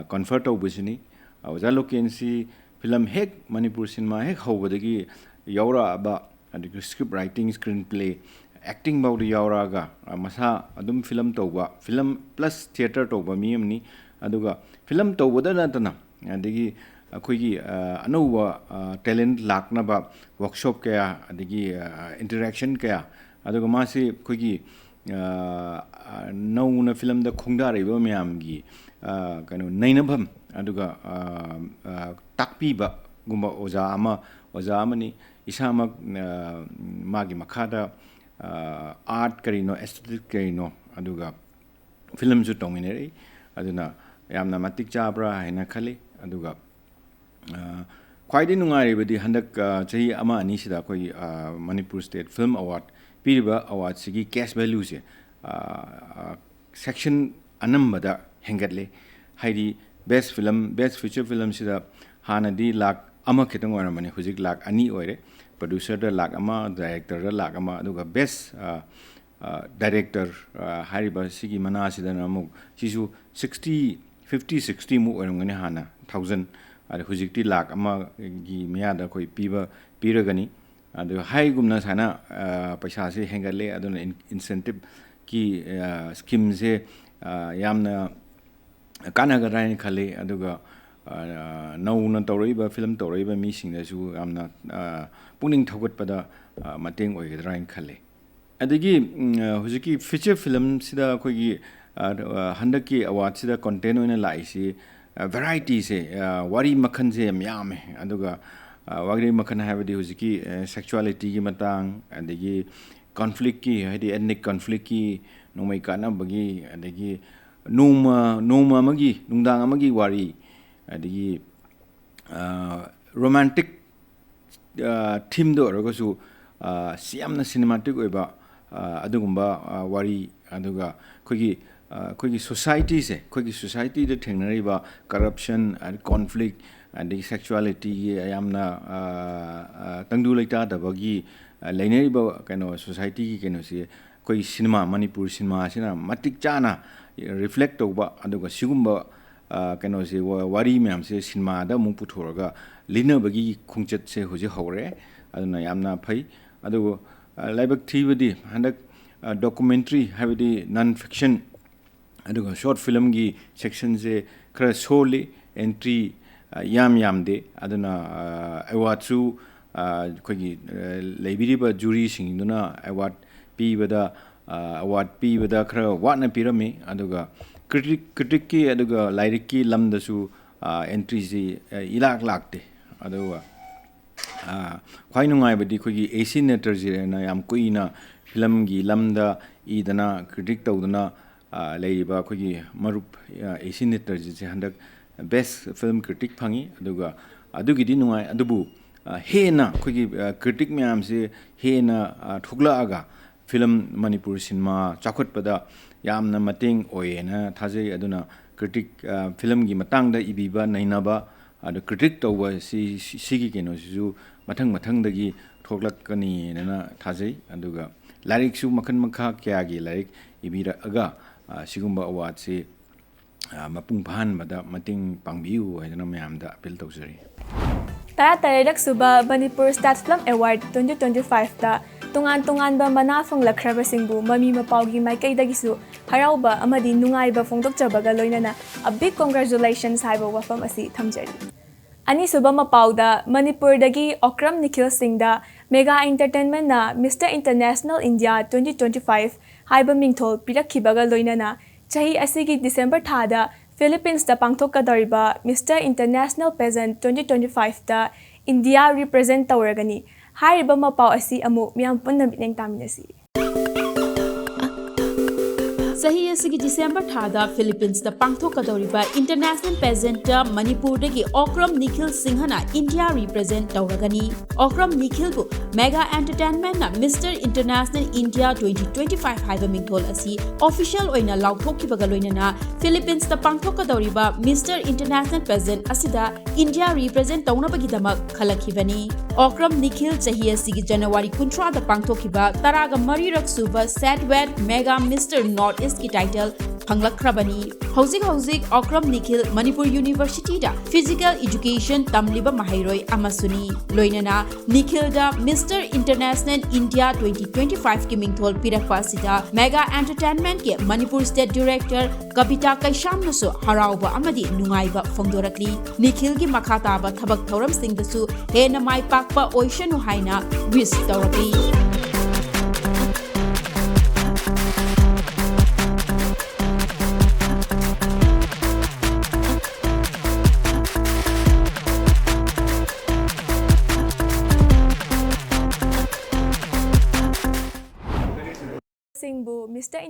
confer ꯇꯧꯕꯁꯤꯅꯤ꯫ ꯑꯣꯖꯥ ꯂꯣꯀꯦꯟꯁꯤ film ꯍꯦꯛ, ꯃꯅꯤꯄꯨꯔ ꯁꯤꯅꯦꯃꯥ ꯍꯦꯛ ꯍꯧꯕꯗꯒꯤ ꯌꯥꯎꯔꯛꯑꯕ, ꯑꯗꯒꯤ script writing, screenplay, acting ꯐꯥꯎꯗ ꯌꯥꯎꯔꯛꯑꯒ ꯃꯁꯥ ꯑꯗꯨꯝ film ꯇꯧꯕ, film plus theatre ꯇꯧꯕ ꯃꯤ ꯑꯃꯅꯤ꯫ ꯑꯗꯨꯒ film ꯇꯧꯕꯗ ꯅꯠꯇꯅ, ꯑꯗꯒꯤ ꯑꯩꯈꯣꯏꯒꯤ ꯑꯅꯧꯕ talent ꯂꯥꯛꯅꯕ workshop ꯀꯌꯥ, ꯑꯗꯒꯤ interaction ꯀꯌꯥ, ꯑꯗꯨꯒ ꯃꯥꯁꯤ ꯑꯩꯈꯣꯏꯒꯤ ꯑ, ꯑ, ꯅꯧꯅ ꯐꯤꯂꯝꯗ ꯈꯣꯡꯗꯥꯔꯛꯏꯕ ꯃꯌꯥꯝꯒꯤ, ꯑ, ꯀꯩꯅꯣ, ꯅꯩꯅꯐꯝ, ꯑꯗꯨꯒ, ꯑ, ꯑ, ꯇꯥꯛꯄꯤꯕꯒꯨꯝꯕ ꯑꯣꯖꯥ ꯑꯃ, ꯑꯣꯖꯥ ꯑꯃꯅꯤ꯫ ꯏꯁꯥꯃꯛ, ꯑ, ꯃꯥꯒꯤ ꯃꯈꯥꯗ, ꯑ, art ꯀꯔꯤꯅꯣ, aesthetic ꯀꯔꯤꯅꯣ, ꯑꯗꯨꯒ ꯐꯤꯂꯝꯁꯨ ꯇꯧꯃꯤꯟꯅꯔꯛꯏ꯫ ꯑꯗꯨꯅ ꯌꯥꯝꯅ ꯃꯇꯤꯛ ꯆꯥꯕ꯭ꯔꯥ ꯍꯥꯏꯅ ꯈꯜꯂꯤ꯫ ꯑꯗꯨꯒ, ꯑ, ꯈ꯭ꯋꯥꯏꯗꯒꯤ ꯅꯨꯡꯉꯥꯏꯔꯤꯕꯗꯤ ꯍꯟꯗꯛ, ꯑ, ꯆꯍꯤ ꯑꯃ ꯑꯅꯤꯁꯤꯗ ꯑꯩꯈꯣꯏ, ꯑ, ꯃꯅꯤꯄꯨꯔ State Film Award ꯄꯤꯔꯤꯕ awardꯁꯤꯒꯤ cash valueꯁꯦ, ꯑ, ꯑ, section ꯑꯅꯝꯕꯗ ꯍꯦꯟꯒꯠꯂꯦ꯫ ꯍꯥꯏꯗꯤ best film, best feature filmꯁꯤꯗ ꯍꯥꯟꯅꯗꯤ ꯂꯥꯛ ꯑꯃ ꯈꯤꯇꯪ ꯑꯣꯏꯔꯝꯕꯅꯤ, ꯍꯧꯖꯤꯛ ꯂꯥꯛ ꯑꯅꯤ ꯑꯣꯏꯔꯦ꯫ Producerꯗ ꯂꯥꯛ ꯑꯃ, directorꯗ ꯂꯥꯛ ꯑꯃ, ꯑꯗꯨꯒ best, ꯑ, ꯑ, director, ꯑ, ꯍꯥꯏꯔꯤꯕ ꯁꯤꯒꯤ ꯃꯅꯥꯁꯤꯗꯅ ꯑꯃꯨꯛ ꯁꯤꯁꯨ sixty, fifty, sixty ꯃꯨꯛ ꯑꯣꯏꯔꯝꯒꯅꯤ ꯍꯥꯟꯅ, thousand꯫ ꯑꯗ ꯍꯧꯖꯤꯛꯇꯤ ꯂꯥꯛ ꯑꯃꯒꯤ ꯃꯌꯥꯗ ꯑꯩꯈꯣꯏ ꯄꯤꯕ, ꯄꯤꯔꯒꯅꯤ꯫ ꯑꯗꯨ ꯍꯥꯏꯒꯨꯝꯅ ꯁꯨꯃꯥꯏꯅ, ꯑ, ꯄꯩꯁꯥꯁꯤ ꯍꯦꯟꯒꯠꯂꯦ, ꯑꯗꯨꯅ in-, incentiveꯀꯤ, ꯑ, schemeꯁꯦ, ꯑ, ꯌꯥꯝꯅ ꯀꯥꯟꯅꯒꯗ꯭ꯔꯥ ꯍꯥꯏꯅ ꯈꯜꯂꯤ꯫ ꯑꯗꯨꯒ, ꯑ, ꯅꯧꯅ ꯇꯧꯔꯛꯏꯕ, ꯐꯤꯂꯝ ꯇꯧꯔꯛꯏꯕ ꯃꯤꯁꯤꯡꯗꯁꯨ ꯌꯥꯝꯅ, ꯑ, ꯄꯨꯛꯅꯤꯡ ꯊꯧꯒꯠꯄꯗ, ꯑ, ꯃꯇꯦꯡ ꯑꯣꯏꯒꯗ꯭ꯔꯥ ꯍꯥꯏꯅ ꯈꯜꯂꯤ꯫ ꯑꯗꯒꯤ, ꯎꯝ, ꯑ, ꯍꯧꯖꯤꯛꯀꯤ feature filmꯁꯤꯗ ꯑꯩꯈꯣꯏꯒꯤ, ꯑ, ꯑ, ꯍꯟꯗꯛꯀꯤ awardꯁꯤꯗ content ꯑꯣꯏꯅ ꯂꯥꯛꯏꯁꯤ, ꯑ, varietyꯁꯦ, ꯑ, ꯋꯥꯔꯤ ꯃꯈꯜꯁꯦ ꯌꯥꯝ ꯌꯥꯝꯃꯦ꯫ ꯑꯗꯨꯒ, ꯑ, ꯋꯥꯔꯤ ꯃꯈꯜ ꯍꯥꯏꯕꯗꯤ ꯍꯧꯖꯤꯛꯀꯤ, ꯑ, sexualityꯒꯤ ꯃꯇꯥꯡ, ꯑꯗꯒꯤ conflictꯀꯤ, ꯍꯥꯏꯗꯤ ethnic conflictꯀꯤ, ꯅꯣꯡꯃꯩ ꯀꯥꯞꯅꯕꯒꯤ, ꯑꯗꯒꯤ ꯅꯣꯡꯃ, ꯅꯣꯡꯃ ꯑꯃꯒꯤ, ꯅꯨꯡꯗꯥꯡ ꯑꯃꯒꯤ ꯋꯥꯔꯤ, ꯑꯗꯒꯤ, ꯑ, romantic, ꯑ, themeꯗ ꯑꯣꯏꯔꯒꯁꯨ, ꯑ, ꯁꯤ ꯌꯥꯝꯅ cinematic ꯑꯣꯏꯕ, ꯑ, ꯑꯗꯨꯒꯨꯝꯕ, ꯑ, ꯋꯥꯔꯤ, ꯑꯗꯨꯒ ꯑꯩꯈꯣꯏꯒꯤ, ꯑ, ꯑꯩꯈꯣꯏꯒꯤ societyꯁꯦ, ꯑꯩꯈꯣꯏꯒꯤ societyꯗ ꯊꯦꯡꯅꯔꯤꯕ corruption, ꯑꯗꯩ conflict, ꯑꯗꯒꯤ sexualityꯒꯤ ꯌꯥꯝꯅ, ꯑ, ꯑ, ꯇꯪꯗꯨ ꯂꯩꯇꯥꯗꯕꯒꯤ, ꯑ, ꯂꯩꯅꯔꯤꯕ ꯀꯩꯅꯣ societyꯒꯤ ꯀꯩꯅꯣꯁꯤ ꯑꯩꯈꯣꯏ cinema, ꯃꯅꯤꯄꯨꯔ cinemaꯁꯤꯅ ꯃꯇꯤꯛ ꯆꯥꯅ reflect ꯇꯧꯕ, ꯑꯗꯨꯒ ꯁꯤꯒꯨꯝꯕ, ꯑ, ꯀꯩꯅꯣꯁꯦ, ꯋꯥ-, ꯋꯥꯔꯤ ꯃꯌꯥꯝꯁꯦ cinemaꯗ ꯑꯃꯨꯛ ꯄꯨꯊꯣꯛꯑꯒ ꯂꯤꯅꯕꯒꯤ ꯈꯣꯡꯆꯠꯁꯦ ꯍꯧꯖꯤꯛ ꯍꯧꯔꯦ꯫ ꯑꯗꯨꯅ ꯌꯥꯝꯅ ꯐꯩ꯫ ꯑꯗꯨꯕꯨ, ꯑ, ꯂꯥꯏꯕꯛ ꯊꯤꯕꯗꯤ ꯍꯟꯗꯛ, ꯑ, documentary ꯍꯥꯏꯕꯗꯤ non fiction ꯑꯗꯨꯒ short filmꯒꯤ sectionꯁꯦ ꯈꯔ ꯁꯣꯜꯂꯤ, entry, ꯑ, ꯌꯥꯝ ꯌꯥꯝꯗꯦ꯫ ꯑꯗꯨꯅ, ꯑ, awardꯁꯨ, ꯑ, ꯑꯩꯈꯣꯏꯒꯤ, ꯑ, ꯂꯩꯕꯤꯔꯤꯕ juryꯁꯤꯡꯗꯨꯅ award ꯄꯤꯕꯗ, ꯑꯦꯋꯥꯔꯗ ꯄꯤꯕꯗ ꯈꯔ ꯋꯥꯠꯅ ꯄꯤꯔꯝꯃꯤ꯫ ꯑꯗꯨꯒ ꯀ꯭ꯔꯤꯇꯤꯛ ꯀ꯭ꯔꯤꯇꯤꯛꯀꯤ ꯑꯗꯨꯒ ꯂꯥꯏꯔꯤꯛꯀꯤ ꯂꯝꯗꯁꯨ ꯑꯦꯟꯇ꯭ꯔꯤꯁꯤ ꯏꯂꯥꯛ ꯂꯥꯛꯇꯦ꯫ ꯑꯗꯨꯒ ꯈ꯭ꯋꯥꯏ ꯅꯨꯡꯉꯥꯏꯕꯗꯤ ꯑꯩꯈꯣꯏꯒꯤ ꯑꯦ ꯁꯤ ꯅꯦꯇꯔꯖꯤꯅ ꯌꯥꯝ ꯀꯨꯏꯅ ꯐꯤꯂꯝꯒꯤ ꯂꯝꯗ ꯏꯗꯅ ꯀ꯭ꯔꯤꯇꯤꯛ ꯇꯧꯗꯅ ꯂꯩꯔꯤꯕ ꯑꯩꯈꯣꯏꯒꯤ ꯃꯔꯨꯞ ꯑꯦ ꯁꯤ ꯅꯦꯇꯔꯖꯤꯁꯦ ꯍꯟꯗꯛ ꯕꯦꯁ ꯐꯤꯂꯝ ꯀ꯭ꯔꯤꯇꯤꯛ ꯐꯪꯉꯤ꯫ ꯑꯗꯨꯒ ꯑꯗꯨꯒꯤꯗꯤ ꯅꯨꯡꯉꯥꯏ, ꯑꯗꯨꯕꯨ ꯍꯦꯟꯅ ꯑꯩꯈꯣꯏꯒꯤ ꯀ꯭ꯔꯤꯇꯤꯛ ꯃꯌꯥꯝꯁꯦ ꯍꯦꯟꯅ ꯊꯣꯛꯂꯛꯑꯒ ꯐꯤꯂꯝ ꯃꯅꯤꯄꯨꯔ ꯁꯤꯅꯦꯃꯥ ꯆꯥꯎꯈꯠꯄꯗ ꯌꯥꯝꯅ ꯃꯇꯦꯡ ꯑꯣꯏꯌꯦꯅ ꯊꯥꯖꯩ꯫ ꯑꯗꯨꯅ ꯀ꯭ꯔꯤꯇꯤꯛ ꯐꯤꯂꯝꯒꯤ ꯃꯇꯥꯡꯗ ꯏꯕꯤꯕ ꯅꯩꯅꯕ ꯑꯗꯨ ꯀ꯭ꯔꯤꯇꯤꯛ ꯇꯧꯕ ꯁꯤ ꯁꯤꯒꯤ ꯀꯩꯅꯣꯁꯤꯁꯨ ꯃꯊꯪ ꯃꯊꯪꯗꯒꯤ ꯊꯣꯛꯂꯛꯀꯅꯤꯅ ꯊꯥꯖꯩ꯫ ꯑꯗꯨꯒ ꯂꯥꯏꯔꯤꯛꯁꯨ ꯃꯈꯜ ꯃꯈꯥ ꯀꯌꯥꯒꯤ ꯂꯥꯏꯔꯤꯛ ꯏꯕꯤꯔꯛꯑꯒ ꯁꯤꯒꯨꯝꯕ ꯑꯦꯋꯥꯔꯗꯁꯤ ꯃꯄꯨꯡ ꯐꯥꯍꯟꯕꯗ ꯃꯇꯦꯡ ꯄꯥꯡꯕꯤꯌꯨ ꯍꯥꯏꯗꯅ ꯃꯌꯥꯝꯗ ꯑꯄꯤꯜ ꯇꯧꯖꯔꯤ꯫ ꯇꯔꯥꯇꯔꯦꯠꯂꯛ ꯁꯨꯕ Manipur state film award twenty twenty ꯐꯥꯏꯚꯇ ꯇꯣꯉꯥꯟ ꯇꯣꯉꯥꯟꯕ ꯃꯅꯥ ꯐꯪꯂꯛꯈ꯭ꯔꯕꯁꯤꯡꯕꯨ ꯃꯃꯤ ꯃꯄꯥꯎꯒꯤ ꯃꯥꯏꯀꯩꯗꯒꯤꯁꯨ ꯍꯔꯥꯎꯕ ꯑꯃꯗꯤ ꯅꯨꯡꯉꯥꯏꯕ ꯐꯣꯡꯗꯣꯛꯆꯕꯒ ꯂꯣꯏꯅꯅ a big congratulations ꯍꯥꯏꯕ ꯋꯥꯐꯝ ꯑꯁꯤ ꯊꯝꯖꯔꯤ꯫ ꯑꯅꯤꯁꯨꯕ ꯃꯄꯥꯎꯗ ꯃꯅꯤꯄꯨꯔꯗꯒꯤ ꯑꯣꯀ꯭ꯔꯝ ꯅꯤꯈꯤꯜ ꯁꯤꯡꯗ ꯃꯦꯒꯥ ꯑꯦꯟꯇꯔꯇꯦꯟꯃꯦꯟꯅ mister international India twenty twenty five ꯍꯥꯏꯕ ꯃꯤꯡꯊꯣꯜ ꯄꯤꯔꯛꯈꯤꯕꯒ ꯂꯣꯏꯅꯅ ꯆꯍꯤ ꯑꯁꯤꯒꯤ ꯗꯤꯁꯦꯝꯕꯔ ꯊꯥꯗ ꯐꯤꯂꯤꯄꯤꯟꯁꯇ ꯄꯥꯡꯊꯣꯛꯀꯗꯧꯔꯤꯕ mister international pageant twenty twenty ꯐꯥꯏꯚꯇ ꯏꯟꯗꯤꯌꯥ ꯔꯤꯄ꯭ꯔꯖꯦꯟ ꯇꯧꯔꯒꯅꯤ꯫ ꯍꯥꯏꯔꯤꯕ ꯃꯄꯥꯎ ꯑꯁꯤ ꯑꯃꯨꯛ ꯃꯤꯌꯥꯝ ꯄꯨꯟꯅ ꯃꯤꯠꯌꯦꯡ ꯇꯥꯃꯤꯟꯅꯁꯤ꯫ ꯆꯍꯤ ꯑꯁꯤꯒꯤ ꯗꯤꯁꯦꯝꯕꯔ ꯊꯥꯗ ꯐꯤꯂꯤꯄꯤꯟꯁꯇ ꯄꯥꯡꯊꯣꯛꯀꯗꯧꯔꯤꯕ ꯏꯟꯇꯔꯅꯦꯁꯅꯦꯜ ꯄꯦꯖꯦꯟꯠꯇ ꯃꯅꯤꯄꯨꯔꯗꯒꯤ ꯑꯣꯀ꯭ꯔꯝ ꯅꯤꯈꯤꯜ ꯁꯤꯡꯍꯅ ꯏꯟꯗꯤꯌꯥ ꯔꯤꯄ꯭ꯔꯖꯦꯟꯠ ꯇꯧꯔꯒꯅꯤ꯫ ꯑꯣꯀ꯭ꯔꯝ ꯅꯤꯈꯤꯜꯕꯨ ꯃꯦꯒꯥ ꯑꯦꯟꯇꯔꯇꯦꯟꯃꯦꯟꯠꯅ mister international India twenty twenty five ꯍꯥꯏꯕ ꯃꯤꯡꯊꯣꯜ ꯑꯁꯤ ꯑꯣꯐꯤꯁꯤꯌꯦꯜ ꯑꯣꯏꯅ ꯂꯥꯎꯊꯣꯛꯈꯤꯕꯒ ꯂꯣꯏꯅꯅ ꯐꯤꯂꯤꯄꯤꯟꯁꯇ ꯄꯥꯡꯊꯣꯛꯀꯗꯧꯔꯤꯕ ꯃꯤꯁꯇꯔ ꯏꯟꯇꯔꯅꯦꯁꯅꯦꯜ ꯄꯦꯖꯦꯟꯠ ꯑꯁꯤꯗ ꯏꯟꯗꯤꯌꯥ ꯔꯤꯄ꯭ꯔꯖꯦꯟꯠ ꯇꯧꯅꯕꯒꯤꯗꯃꯛ ꯈꯜꯂꯛꯈꯤꯕꯅꯤ꯫ ꯑꯣꯀ꯭ꯔꯝ ꯅꯤꯈꯤꯜ ꯆꯍꯤ ꯑꯁꯤꯒꯤ ꯖꯅꯋꯥꯔꯤ ꯀꯨꯟꯊ꯭ꯔꯥꯗ ꯄꯥꯡꯊꯣꯛꯈꯤꯕ ꯇꯔꯥꯒ ꯃꯔꯤꯔꯛ ꯁꯨꯕ ꯁꯦꯠꯋꯦꯠ ꯃꯦꯒꯥ ꯃꯤꯁꯇꯔ ꯅꯣꯔꯠ ꯏꯁꯀꯤ ꯇꯥꯏꯇꯜ ꯐꯪꯂꯛꯈ꯭ꯔꯕꯅꯤ꯫ ꯍꯧꯖꯤꯛ ꯍꯧꯖꯤꯛ ꯑꯣꯀ꯭ꯔꯝ ꯅꯤꯈꯤꯜ ꯃꯅꯤꯄꯨꯔ ꯌꯨꯅꯤꯚꯔꯁꯤꯇꯤꯗ ꯐꯤꯖꯤꯀꯦꯜ ꯏꯗꯨꯀꯦꯁꯟ ꯇꯝꯂꯤꯕ ꯃꯍꯩꯔꯣꯏ ꯑꯃꯁꯨꯅꯤ꯫ ꯂꯣꯏꯅꯅ ꯅꯤꯈꯤꯜꯗ mister international India twenty twenty ꯐꯥꯏꯚꯀꯤ ꯃꯤꯡꯊꯣꯜ ꯄꯤꯔꯛꯄ ꯑꯁꯤꯗ ꯃꯦꯒꯥ ꯑꯦꯟꯇꯔꯇꯦꯟꯃꯦꯟꯠꯀꯤ ꯃꯅꯤꯄꯨꯔ ꯁ꯭ꯇꯦꯠ ꯗꯤꯔꯦꯛꯇꯔ ꯀꯕꯤꯇꯥ ꯀꯩꯁꯥꯝꯅꯁꯨ ꯍꯔꯥꯎꯕ ꯑꯃꯗꯤ ꯅꯨꯡꯉꯥꯏꯕ ꯐꯣꯡꯗꯣꯔꯛꯂꯤ꯫ ꯅꯤꯈꯤꯜꯒꯤ ꯃꯈꯥ ꯇꯥꯕ ꯊꯕꯛ ꯊꯧꯔꯝꯁꯤꯡꯗꯁꯨ ꯍꯦꯟꯅ ꯃꯥꯏ ꯄꯥꯛꯄ ꯑꯣꯏꯁꯅꯨ ꯍꯥꯏꯅ ꯋꯤꯁ ꯇꯧꯔꯛꯂꯤ꯫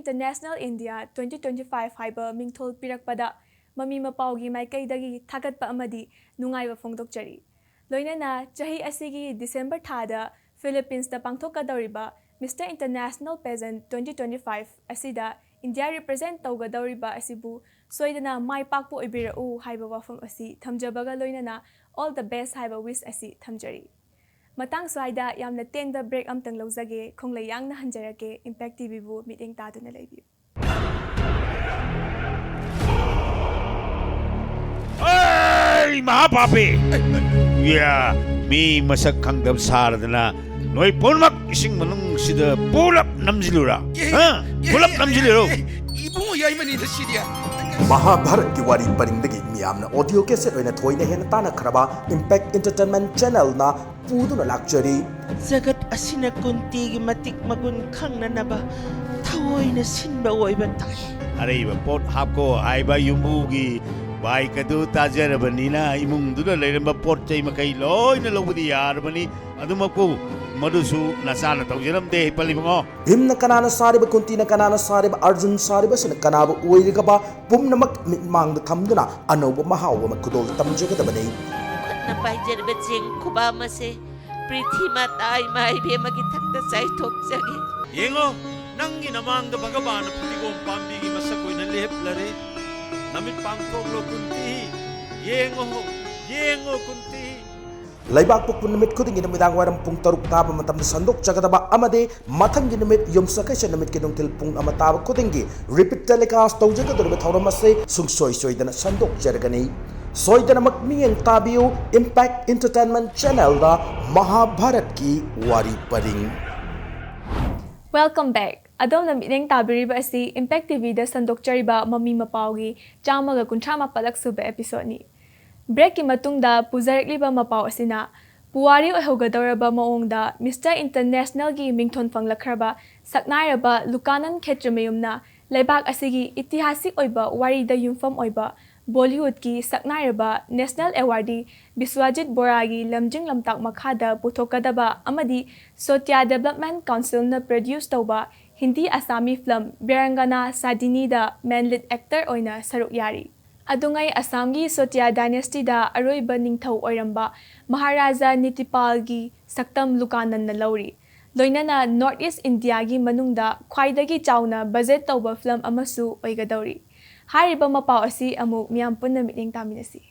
International India twenty twenty-five ꯍꯥꯏꯕ ꯃꯤꯡꯊꯣꯜ ꯄꯤꯔꯛꯄꯗ ꯃꯃꯤ ꯃꯄꯥꯎꯒꯤ ꯃꯥꯏꯀꯩꯗꯒꯤ ꯊꯥꯒꯠꯄ ꯑꯃꯗꯤ ꯅꯨꯡꯉꯥꯏꯕ ꯐꯣꯡꯗꯣꯛꯆꯔꯤ꯫ ꯂꯣꯏꯅꯅ ꯆꯍꯤ ꯑꯁꯤꯒꯤ December ꯊꯥꯗ Philippines ꯇ ꯄꯥꯡꯊꯣꯛꯀꯗꯧꯔꯤꯕ Mister International Pageant twenty twenty-five ꯑꯁꯤꯗ India represent ꯇꯧꯒꯗꯧꯔꯤꯕ ꯑꯁꯤꯕꯨ ꯁꯣꯏꯗꯅ ꯃꯥꯏ ꯄꯥꯛꯄ ꯑꯣꯏꯕꯤꯔꯛꯎ ꯍꯥꯏꯕ ꯋꯥꯐꯝ ꯑꯁꯤ ꯊꯝꯖꯕꯒ ꯂꯣꯏꯅꯅ all the best ꯍꯥꯏꯕ wish ꯑꯁꯤ ꯊꯝꯖꯔꯤ꯫ ꯃꯇꯥꯡ ꯁ꯭ꯋꯥꯏꯗ ꯌꯥꯝꯅ ꯇꯦꯟꯕ break ꯑꯝꯇꯪ ꯂꯧꯖꯒꯦ꯫ ꯈꯣꯡꯂꯩ ꯌꯥꯡꯅ ꯍꯟꯖꯔꯛꯀꯦ Impact T V ꯕꯨ ꯃꯤꯠꯌꯦꯡ ꯇꯥꯗꯨꯅ ꯂꯩꯕꯤꯌꯨ꯫ ꯑꯩ ꯃꯍꯥꯄꯥꯄꯤ! ꯌꯥ, ꯃꯤ ꯃꯁꯛ ꯈꯪꯗꯕ ꯁꯥꯔꯗꯅ ꯅꯣꯏ ꯄꯨꯝꯅꯃꯛ ꯏꯁꯤꯡ ꯃꯅꯨꯡꯁꯤꯗ ꯄꯨꯂꯞ ꯅꯝꯁꯤꯜꯂꯨꯔꯥ? ꯍꯥ? ꯄꯨꯂꯞ ꯅꯝꯁꯤꯜꯂꯨꯔꯣ? ꯏꯕꯨꯡꯉꯣ ꯌꯥꯏꯃꯅꯤꯗ ꯁꯤꯗꯤ꯫ ꯃꯍꯥꯚꯥꯔꯠꯀꯤ ꯋꯥꯔꯤ ꯄꯔꯤꯡꯗꯒꯤ ꯃꯤꯌꯥꯝꯅ audio cassette ꯑꯣꯏꯅ ꯊꯣꯏꯅ ꯍꯦꯟꯅ ꯇꯥꯟꯅꯈ꯭ꯔꯕ Impact Entertainment Channelꯅ ꯄꯨꯗꯨꯅ ꯂꯥꯛꯆꯔꯤ꯫ ꯖꯒꯠ ꯑꯁꯤꯅ ꯀꯨꯟꯇꯤꯒꯤ ꯃꯇꯤꯛ ꯃꯒꯨꯟ ꯈꯪꯅꯅꯕ ꯊꯑꯣꯏꯅ ꯁꯤꯟꯕ ꯑꯣꯏꯕ ꯇꯥꯏ꯫ ꯑꯔꯩꯕ ꯄꯣꯠ ꯍꯥꯞꯀꯣ ꯍꯥꯏꯕ ꯌꯨꯝꯕꯨꯒꯤ bike ꯑꯗꯨ ꯇꯥꯖꯔꯕꯅꯤꯅ ꯏꯃꯨꯡꯗꯨꯗ ꯂꯩꯔꯝꯕ ꯄꯣꯠ ꯆꯩ ꯃꯈꯩ ꯂꯣꯏꯅ ꯂꯧꯕꯗꯤ ꯌꯥꯔꯕꯅꯤ꯫ ꯑꯗꯨꯃꯛꯄꯨ ꯃꯗꯨꯁꯨ ꯅꯆꯥꯅ ꯇꯧꯖꯔꯝꯗꯦ ꯍꯤꯞꯄꯜ ꯏꯕꯨꯡꯉꯣ꯫ ꯚꯤꯝꯅ ꯀꯅꯥꯅ ꯁꯥꯔꯤꯕ, ꯀꯨꯟꯇꯤꯅ ꯀꯅꯥꯅ ꯁꯥꯔꯤꯕ, ꯑꯔꯖꯨꯟ ꯁꯥꯔꯤꯕꯁꯤꯅ ꯀꯅꯥꯕꯨ ꯑꯣꯏꯔꯤꯒꯕ ꯄꯨꯝꯅꯃꯛ ꯃꯤꯠꯃꯥꯡꯗ ꯊꯝꯗꯨꯅ ꯑꯅꯧꯕ ꯃꯍꯥꯎ ꯑꯃ ꯈꯨꯗꯣꯜ ꯇꯝꯖꯒꯗꯕꯅꯤ꯫ ꯈꯨꯠꯅ ꯄꯥꯏꯖꯔꯤꯕ ꯆꯦꯡ ꯈꯨꯕꯥꯝ ꯑꯁꯦ ꯄ꯭ꯔꯤꯊꯤ ꯃꯥꯇꯥ ꯏꯃꯥ ꯏꯕꯦꯝꯃꯒꯤ ꯊꯛꯇ ꯆꯥꯏꯊꯣꯛꯆꯒꯦ꯫ ꯌꯦꯡꯉꯣ, ꯅꯪꯒꯤ ꯅꯃꯥꯡꯗ ꯚꯒꯕꯥꯅ ꯐꯗꯤꯒꯣꯝ ꯄꯥꯝꯕꯤꯒꯤ ꯃꯁꯛ ꯑꯣꯏꯅ ꯂꯦꯞꯂꯔꯦ꯫ ꯅꯃꯤꯠ ꯄꯥꯡꯊꯣꯛꯂꯣ ꯀꯨꯟꯇꯤ, ꯌꯦꯡꯉꯣ, ꯌꯦꯡꯉꯣ ꯀꯨꯟꯇꯤ꯫ ꯂꯩꯕꯥꯛꯄꯣꯛꯄ ꯅꯨꯃꯤꯠ ꯈꯨꯗꯤꯡꯒꯤ ꯅꯨꯃꯤꯗꯥꯡ ꯋꯥꯏꯔꯝ ꯄꯨꯡ ꯇꯔꯨꯛ ꯇꯥꯕ ꯃꯇꯝꯗ ꯁꯟꯗꯣꯛꯆꯒꯗꯕ ꯑꯃꯗꯤ ꯃꯊꯪꯒꯤ ꯅꯨꯃꯤꯠ ꯌꯨꯝꯁꯀꯩꯁ ꯅꯨꯃꯤꯠꯀꯤ ꯅꯨꯡꯊꯤꯜ ꯄꯨꯡ ꯑꯃ ꯇꯥꯕ ꯈꯨꯗꯤꯡꯒꯤ repeat telecast ꯇꯧꯖꯒꯗꯧꯔꯤꯕ ꯊꯧꯔꯝ ꯑꯁꯤ ꯁꯨꯡꯁꯣꯏ ꯁꯣꯏꯗꯅ ꯁꯟꯗꯣꯛꯆꯔꯒꯅꯤ꯫ ꯁꯣꯏꯗꯅꯃꯛ ꯃꯤꯠꯌꯦꯡ ꯇꯥꯕꯤꯌꯨ Impact Entertainment Channelꯗ ꯃꯍꯥꯚꯥꯔꯠꯀꯤ ꯋꯥꯔꯤ ꯄꯔꯤꯡ꯫ Welcome back. ꯑꯗꯣꯝꯅ ꯃꯤꯠꯌꯦꯡ ꯇꯥꯕꯤꯔꯤꯕ ꯑꯁꯤ Impact T Vꯗ ꯁꯟꯗꯣꯛꯆꯔꯤꯕ ꯃꯃꯤ ꯃꯄꯥꯎꯒꯤ ꯆꯥꯝꯃꯒ ꯀꯨꯟꯊ꯭ꯔꯥ ꯃꯥꯄꯜꯂꯛ ꯁꯨꯕ episodeꯅꯤ꯫ Breakꯀꯤ ꯃꯇꯨꯡꯗ ꯄꯨꯖꯔꯛꯂꯤꯕ ꯃꯄꯥꯎ ꯑꯁꯤꯅ ꯄꯨꯋꯥꯔꯤ ꯑꯣꯏꯍꯧꯒꯗꯧꯔꯕ ꯃꯑꯣꯡꯗ Mister Internationalꯒꯤ ꯃꯤꯡꯊꯣꯟ ꯐꯪꯂꯛꯈ꯭ꯔꯕ ꯁꯛꯅꯥꯏꯔꯕ ꯂꯨꯀꯥꯅꯟ ꯈꯦꯇ꯭ꯔꯤꯃꯌꯨꯝꯅ ꯂꯩꯕꯥꯛ ꯑꯁꯤꯒꯤ ꯏꯇꯤꯍꯥꯁꯤꯛ ꯑꯣꯏꯕ ꯋꯥꯔꯤꯗ ꯌꯨꯝꯐꯝ ꯑꯣꯏꯕ Bollywoodꯀꯤ ꯁꯛꯅꯥꯏꯔꯕ national awardee ꯕꯤꯁ꯭ꯋꯥꯖꯤꯠ ꯕꯣꯔꯥꯒꯤ ꯂꯝꯖꯤꯡ ꯂꯝꯇꯥꯛ ꯃꯈꯥꯗ ꯄꯨꯊꯣꯛꯀꯗꯕ ꯑꯃꯗꯤ Sotia Development Councilꯅ produce ꯇꯧꯕ ꯍꯤꯟꯗꯤ ꯑꯁꯥꯃꯤ ꯐꯤꯂꯝ ꯕꯤꯔꯪꯒꯅꯥ ꯁꯥꯗꯤꯅꯤꯗ ꯃꯦꯟ ꯂꯤꯗ ꯑꯦꯛꯇꯔ ꯑꯣꯏꯅ ꯁꯔꯨꯛ ꯌꯥꯔꯤ꯫ ꯑꯗꯨꯉꯩ ꯑꯁꯥꯝꯒꯤ ꯁꯣꯇꯤꯌꯥ ꯗꯥꯏꯅꯦꯁꯇꯤꯗ ꯑꯔꯣꯏꯕ ꯅꯤꯡꯊꯧ ꯑꯣꯏꯔꯝꯕ ꯃꯍꯥꯔꯥꯖꯥ ꯅꯤꯇꯤꯄꯥꯜꯒꯤ ꯁꯛꯇꯝ ꯂꯨꯀꯥꯅꯟꯅ ꯂꯧꯔꯤ꯫ ꯂꯣꯏꯅꯅ ꯅꯣꯔꯠ ꯏꯁ ꯏꯟꯗꯤꯌꯥꯒꯤ ꯃꯅꯨꯡꯗ ꯈ꯭ꯋꯥꯏꯗꯒꯤ ꯆꯥꯎꯅ ꯕꯖꯦꯠ ꯇꯧꯕ ꯐꯤꯂꯝ ꯑꯃꯁꯨ ꯑꯣꯏꯒꯗꯧꯔꯤ꯫ ꯍꯥꯏꯔꯤꯕ ꯃꯄꯥꯎ ꯑꯁꯤ ꯑꯃꯨꯛ ꯃꯤꯌꯥꯝ ꯄꯨꯟꯅ ꯃꯤꯠꯌꯦꯡ ꯇꯥꯃꯤꯟꯅꯁꯤ꯫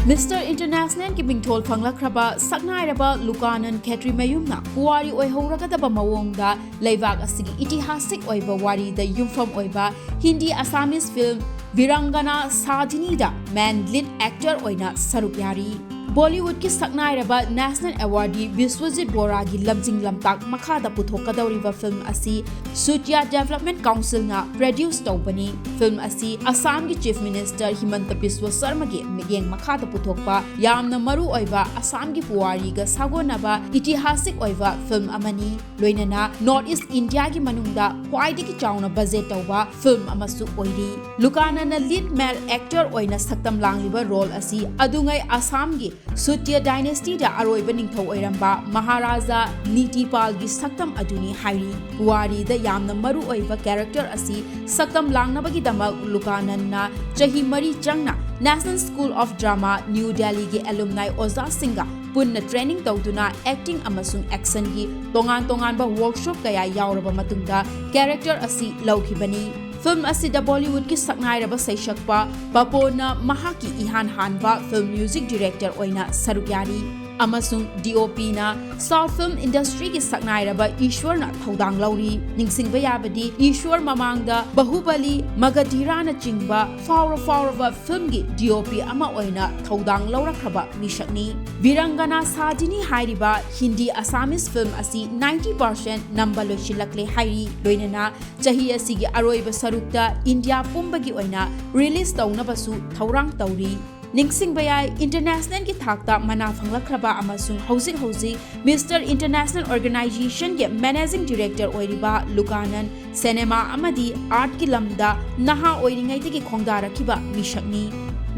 ꯃꯤꯁꯇꯔ ꯏꯟꯇꯔꯅꯦꯁꯅꯦꯜꯒꯤ ꯃꯤꯡꯊꯣꯜ ꯐꯪꯂꯛꯈ꯭ꯔꯕ ꯁꯛꯅꯥꯏꯔꯕ ꯂꯨꯀꯥꯅꯟ ꯈꯦꯇ꯭ꯔꯤꯃꯌꯨꯝꯅ ꯄꯨꯋꯥꯔꯤ ꯑꯣꯏꯍꯧꯔꯒꯗꯕ ꯃꯑꯣꯡꯗ ꯂꯩꯕꯥꯛ ꯑꯁꯤꯒꯤ ꯏꯇꯤꯍꯥꯁꯤꯛ ꯑꯣꯏꯕ ꯋꯥꯔꯤꯗ ꯌꯨꯝꯐꯝ ꯑꯣꯏꯕ ꯍꯤꯟꯗꯤ ꯑꯁꯥꯃꯤꯁ ꯐꯤꯜꯝ ꯕꯤꯔꯪꯒꯅꯥ ꯁꯥꯗꯤꯅꯤꯗ ꯃꯦꯟ ꯂꯤꯗ ꯑꯦꯛꯇꯔ ꯑꯣꯏꯅ ꯁꯔꯨꯛ ꯌꯥꯔꯤ꯫ ꯕꯣꯂꯤꯋꯨꯗꯀꯤ ꯁꯛꯅꯥꯏꯔꯕ ꯅꯦꯁꯅꯦꯜ ꯑꯦꯋꯥꯔꯗꯤ ꯕꯤꯁ꯭ꯋꯖꯤꯠ ꯕꯣꯔꯥꯒꯤ ꯂꯝꯖꯤꯡ ꯂꯝꯇꯥꯛ ꯃꯈꯥꯗ ꯄꯨꯊꯣꯛꯀꯗꯧꯔꯤꯕ ꯐꯤꯜꯝ ꯑꯁꯤ ꯁꯨꯇꯤꯌꯥ ꯗꯦꯕꯂꯞꯃꯦꯟ ꯀꯥꯎꯟꯁꯤꯜꯅ ꯄ꯭ꯔꯗ꯭ꯌꯨꯁ ꯇꯧꯕꯅꯤ꯫ ꯐꯤꯜꯝ ꯑꯁꯤ ꯑꯁꯥꯝꯒꯤ ꯆꯤꯐ ꯃꯤꯅꯤꯁꯇꯔ ꯍꯤꯃꯟꯇ ꯕꯤꯁ꯭ꯋ ꯁꯔꯃꯒꯤ ꯃꯤꯠꯌꯦꯡ ꯃꯈꯥꯗ ꯄꯨꯊꯣꯛꯄ ꯌꯥꯝꯅ ꯃꯔꯨ ꯑꯣꯏꯕ ꯑꯁꯥꯝꯒꯤ ꯄꯨꯋꯥꯔꯤꯒ ꯁꯥꯒꯣꯟꯅꯕ ꯏꯇꯤꯍꯥꯁꯤꯛ ꯑꯣꯏꯕ ꯐꯤꯜꯝ ꯑꯃꯅꯤ꯫ ꯂꯣꯏꯅꯅ ꯅꯣꯔꯠ ꯏꯁ ꯏꯟꯗꯤꯌꯥꯒꯤ ꯃꯅꯨꯡꯗ ꯈ꯭ꯋꯥꯏꯗꯒꯤ ꯆꯥꯎꯅ ꯕꯖꯦꯠ ꯇꯧꯕ ꯐꯤꯜꯝ ꯑꯃꯁꯨ ꯑꯣꯏꯔꯤ꯫ ꯂꯨꯀꯥꯅꯟꯅ ꯂꯤꯗ ꯃꯦꯜ ꯑꯦꯛꯇꯔ ꯑꯣꯏꯅ ꯁꯛꯇꯝ ꯂꯥꯡꯂꯤꯕ ꯔꯣꯜ ꯑꯁꯤ ꯑꯗꯨꯉꯩ ꯑꯁꯥꯝꯒꯤ ꯁꯨꯇꯤꯌꯥ ꯗꯥꯏꯅꯦꯁꯇꯤꯗ ꯑꯔꯣꯏꯕ ꯅꯤꯡꯊꯧ ꯑꯣꯏꯔꯝꯕ ꯃꯍꯥꯔꯥꯖꯥ ꯅꯤꯇꯤꯄꯥꯜꯒꯤ ꯁꯛꯇꯝ ꯑꯗꯨꯅꯤ ꯍꯥꯏꯔꯤ꯫ ꯄꯨꯋꯥꯔꯤꯗ ꯌꯥꯝꯅ ꯃꯔꯨ ꯑꯣꯏꯕ ꯀꯦꯔꯦꯛꯇꯔ ꯑꯁꯤ ꯁꯛꯇꯝ ꯂꯥꯡꯅꯕꯒꯤꯗꯃꯛ ꯂꯨꯀꯥꯅꯟꯅ ꯆꯍꯤ ꯃꯔꯤ ꯆꯪꯅ National School of Drama, New Delhiꯒꯤ alumni ꯑꯣꯖꯥꯁꯤꯡꯒ ꯄꯨꯟꯅ ꯇ꯭ꯔꯦꯅꯤꯡ ꯇꯧꯗꯨꯅ ꯑꯦꯛꯇꯤꯡ ꯑꯃꯁꯨꯡ ꯑꯦꯛꯁꯟꯒꯤ ꯇꯣꯉꯥꯟ ꯇꯣꯉꯥꯟꯕ ꯋꯥꯔꯛꯁꯣꯞ ꯀꯌꯥ ꯌꯥꯎꯔꯕ ꯃꯇꯨꯡꯗ ꯀꯦꯔꯦꯛꯇꯔ ꯑꯁꯤ ꯂꯧꯈꯤꯕꯅꯤ꯫ ꯐꯤꯜꯝ ꯑꯁꯤꯗ ꯕꯣꯂꯤꯋꯨꯗꯀꯤ ꯁꯛꯅꯥꯏꯔꯕ ꯁꯩꯁꯛꯄ ꯄꯄꯣꯅ ꯃꯍꯥꯛꯀꯤ ꯏꯍꯥꯟ ꯍꯥꯟꯕ ꯐꯤꯜꯝ ꯃ꯭ꯌꯨꯖꯤꯛ ꯗꯤꯔꯦꯛꯇꯔ ꯑꯣꯏꯅ ꯁꯔꯨꯛ ꯌꯥꯔꯤ꯫ ꯑꯃꯁꯨꯡ ꯗꯤ ꯑꯣ ꯄꯤꯅ ꯁꯥꯎꯠ ꯐꯤꯜꯝ ꯏꯟꯗꯁꯇ꯭ꯔꯤꯒꯤ ꯁꯛꯅꯥꯏꯔꯕ ꯏꯁ꯭ꯋꯔꯅ ꯊꯧꯗꯥꯡ ꯂꯧꯔꯤ꯫ ꯅꯤꯡꯁꯤꯡꯕ ꯌꯥꯕꯗꯤ, ꯏꯁ꯭ꯋꯔ ꯃꯃꯥꯡꯗ ꯕꯍꯨꯕꯂꯤ, ꯃꯒꯙꯤꯔꯥꯅꯆꯤꯡꯕ ꯐꯥꯎꯔ ꯐꯥꯎꯔꯕ ꯐꯤꯜꯝꯒꯤ ꯗꯤ ꯑꯣ ꯄꯤ ꯑꯃ ꯑꯣꯏꯅ ꯊꯧꯗꯥꯡ ꯂꯧꯔꯛꯈ꯭ꯔꯕ ꯃꯤꯁꯛꯅꯤ꯫ ꯕꯤꯔꯪꯒꯅꯥ ꯁꯥꯗꯤꯅꯤ ꯍꯥꯏꯔꯤꯕ ꯍꯤꯟꯗꯤ ꯑꯁꯥꯃꯤꯁ ꯐꯤꯜꯝ ꯑꯁꯤ ꯅꯥꯏꯟꯇꯤ ꯄꯥꯔꯁꯦꯟ ꯅꯝꯕ ꯂꯣꯏꯁꯤꯜꯂꯛꯂꯦ ꯍꯥꯏꯔꯤ꯫ ꯂꯣꯏꯅꯅ ꯆꯍꯤ ꯑꯁꯤꯒꯤ ꯑꯔꯣꯏꯕ ꯁꯔꯨꯛꯇ ꯏꯟꯗꯤꯌꯥ ꯄꯨꯝꯕꯒꯤ ꯑꯣꯏꯅ ꯔꯤꯂꯤꯖ ꯇꯧꯅꯕꯁꯨ ꯊꯧꯔꯥꯡ ꯇꯧꯔꯤ꯫ ꯅꯤꯡꯁꯤꯡꯕ ꯌꯥꯏ, ꯏꯟꯇꯔꯅꯦꯁꯅꯦꯜꯒꯤ ꯊꯥꯛꯇ ꯃꯅꯥ ꯐꯪꯂꯛꯈ꯭ꯔꯕ ꯑꯃꯁꯨꯡ ꯍꯧꯖꯤꯛ ꯍꯧꯖꯤꯛ ꯃꯤꯁꯇꯔ ꯏꯟꯇꯔꯅꯦꯁꯅꯦꯜ ꯑꯣꯔꯒꯅꯥꯏꯖꯦꯁꯟꯒꯤ ꯃꯦꯅꯦꯖꯤꯡ ꯗꯤꯔꯦꯛꯇꯔ ꯑꯣꯏꯔꯤꯕ ꯂꯨꯀꯥꯅꯟ ꯁꯤꯅꯦꯃꯥ ꯑꯃꯗꯤ ꯑꯥꯔꯠꯀꯤ ꯂꯝꯗ ꯅꯍꯥ ꯑꯣꯏꯔꯤꯉꯩꯗꯒꯤ ꯈꯣꯡꯗꯥꯔꯛꯈꯤꯕ ꯃꯤꯁꯛꯅꯤ꯫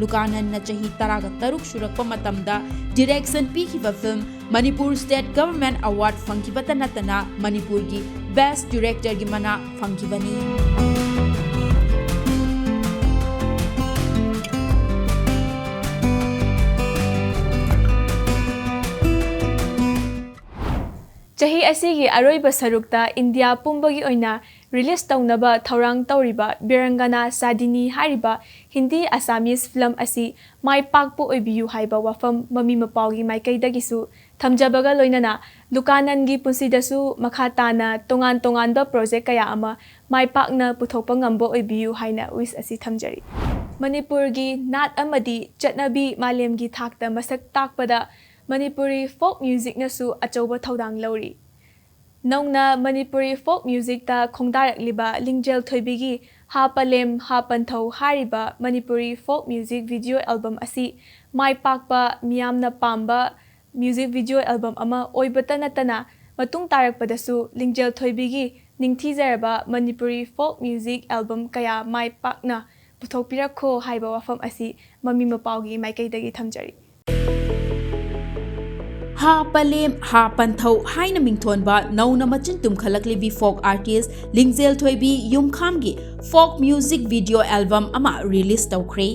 ꯂꯨꯀꯥꯅꯟꯅ ꯆꯍꯤ ꯇꯔꯥꯒ ꯇꯔꯨꯛ ꯁꯨꯔꯛꯄ ꯃꯇꯝꯗ direction ꯄꯤꯈꯤꯕ film Manipur State Government Award ꯐꯪꯈꯤꯕꯇ ꯅꯠꯇꯅ ꯃꯅꯤꯄꯨꯔꯒꯤ Best Directorꯒꯤ ꯃꯅꯥ ꯐꯪꯈꯤꯕꯅꯤ꯫ ꯆꯍꯤ ꯑꯁꯤꯒꯤ ꯑꯔꯣꯏꯕ ꯁꯔꯨꯛꯇ ꯏꯟꯗꯤꯌꯥ ꯄꯨꯝꯕꯒꯤ ꯑꯣꯏꯅ release ꯇꯧꯅꯕ ꯊꯧꯔꯥꯡ ꯇꯧꯔꯤꯕ ꯕꯤꯔꯪꯒꯅꯥ ꯁꯥꯗꯤꯅꯤ ꯍꯥꯏꯔꯤꯕ ꯍꯤꯟꯗꯤ Assamese film ꯑꯁꯤ ꯃꯥꯏ ꯄꯥꯛꯄ ꯑꯣꯏꯕꯤꯌꯨ ꯍꯥꯏꯕ ꯋꯥꯐꯝ ꯃꯃꯤ ꯃꯄꯥꯎꯒꯤ ꯃꯥꯏꯀꯩꯗꯒꯤꯁꯨ ꯊꯝꯖꯕꯒ ꯂꯣꯏꯅꯅ ꯂꯨꯀꯥꯅꯟꯒꯤ ꯄꯨꯟꯁꯤꯗꯁꯨ ꯃꯈꯥ ꯇꯥꯅ ꯇꯣꯉꯥꯟ ꯇꯣꯉꯥꯟꯕ project ꯀꯌꯥ ꯑꯃ ꯃꯥꯏ ꯄꯥꯛꯅ ꯄꯨꯊꯣꯛꯄ ꯉꯝꯕ ꯑꯣꯏꯕꯤꯌꯨ ꯍꯥꯏꯅ wish ꯑꯁꯤ ꯊꯝꯖꯔꯤ꯫ ꯃꯅꯤꯄꯨꯔꯒꯤ ꯅꯥꯠ ꯑꯃꯗꯤ ꯆꯠꯅꯕꯤ ꯃꯥꯂꯦꯝꯒꯤ ꯊꯥꯛꯇ ꯃꯁꯛ ꯇꯥꯛꯄꯗ ꯃꯅꯤꯄꯨꯔꯤ folk musicꯅꯁꯨ ꯑꯆꯧꯕ ꯊꯧꯗꯥꯡ ꯂꯧꯔꯤ꯫ ꯅꯧꯅ ꯃꯅꯤꯄꯨꯔꯤ folk musicꯇ ꯈꯣꯡꯗꯥꯔꯛꯂꯤꯕ ꯂꯤꯡꯖꯦꯜ ꯊꯣꯏꯕꯤꯒꯤ ꯍꯥ ꯄꯂꯦꯝ ꯍꯥ ꯄꯟꯊꯧ ꯍꯥꯏꯔꯤꯕ Manipuri folk music video album ꯑꯁꯤ ꯃꯥꯏ ꯄꯥꯛꯄ, ꯃꯤꯌꯥꯝꯅ ꯄꯥꯝꯕ music video album ꯑꯃ ꯑꯣꯏꯕꯇ ꯅꯠꯇꯅ ꯃꯇꯨꯡ ꯇꯥꯔꯛꯄꯗꯁꯨ ꯂꯤꯡꯖꯦꯜ ꯊꯣꯏꯕꯤꯒꯤ ꯅꯤꯡꯊꯤꯖꯔꯕ ꯃꯅꯤꯄꯨꯔꯤ folk music album ꯀꯌꯥ ꯃꯥꯏ ꯄꯥꯛꯅ ꯄꯨꯊꯣꯛꯄꯤꯔꯛꯈꯣ ꯍꯥꯏꯕ ꯋꯥꯐꯝ ꯑꯁꯤ ꯃꯃꯤ ꯃꯄꯥꯎꯒꯤ ꯃꯥꯏꯀꯩꯗꯒꯤ ꯊꯝꯖꯔꯤ꯫ ꯍꯥ ꯄꯂꯦꯝ ꯍꯥ ꯄꯟꯊꯧ ꯍꯥꯏꯅ ꯃꯤꯡꯊꯣꯟꯕ ꯅꯧꯅ ꯃꯆꯤꯟ ꯇꯨꯝꯈꯠꯂꯛꯂꯤꯕꯤ folk artist ꯂꯤꯡꯖꯦꯜ ꯊꯣꯏꯕꯤ ꯌꯨꯝꯈꯥꯝꯒꯤ folk music video album ꯑꯃ release ꯇꯧꯈ꯭ꯔꯦ꯫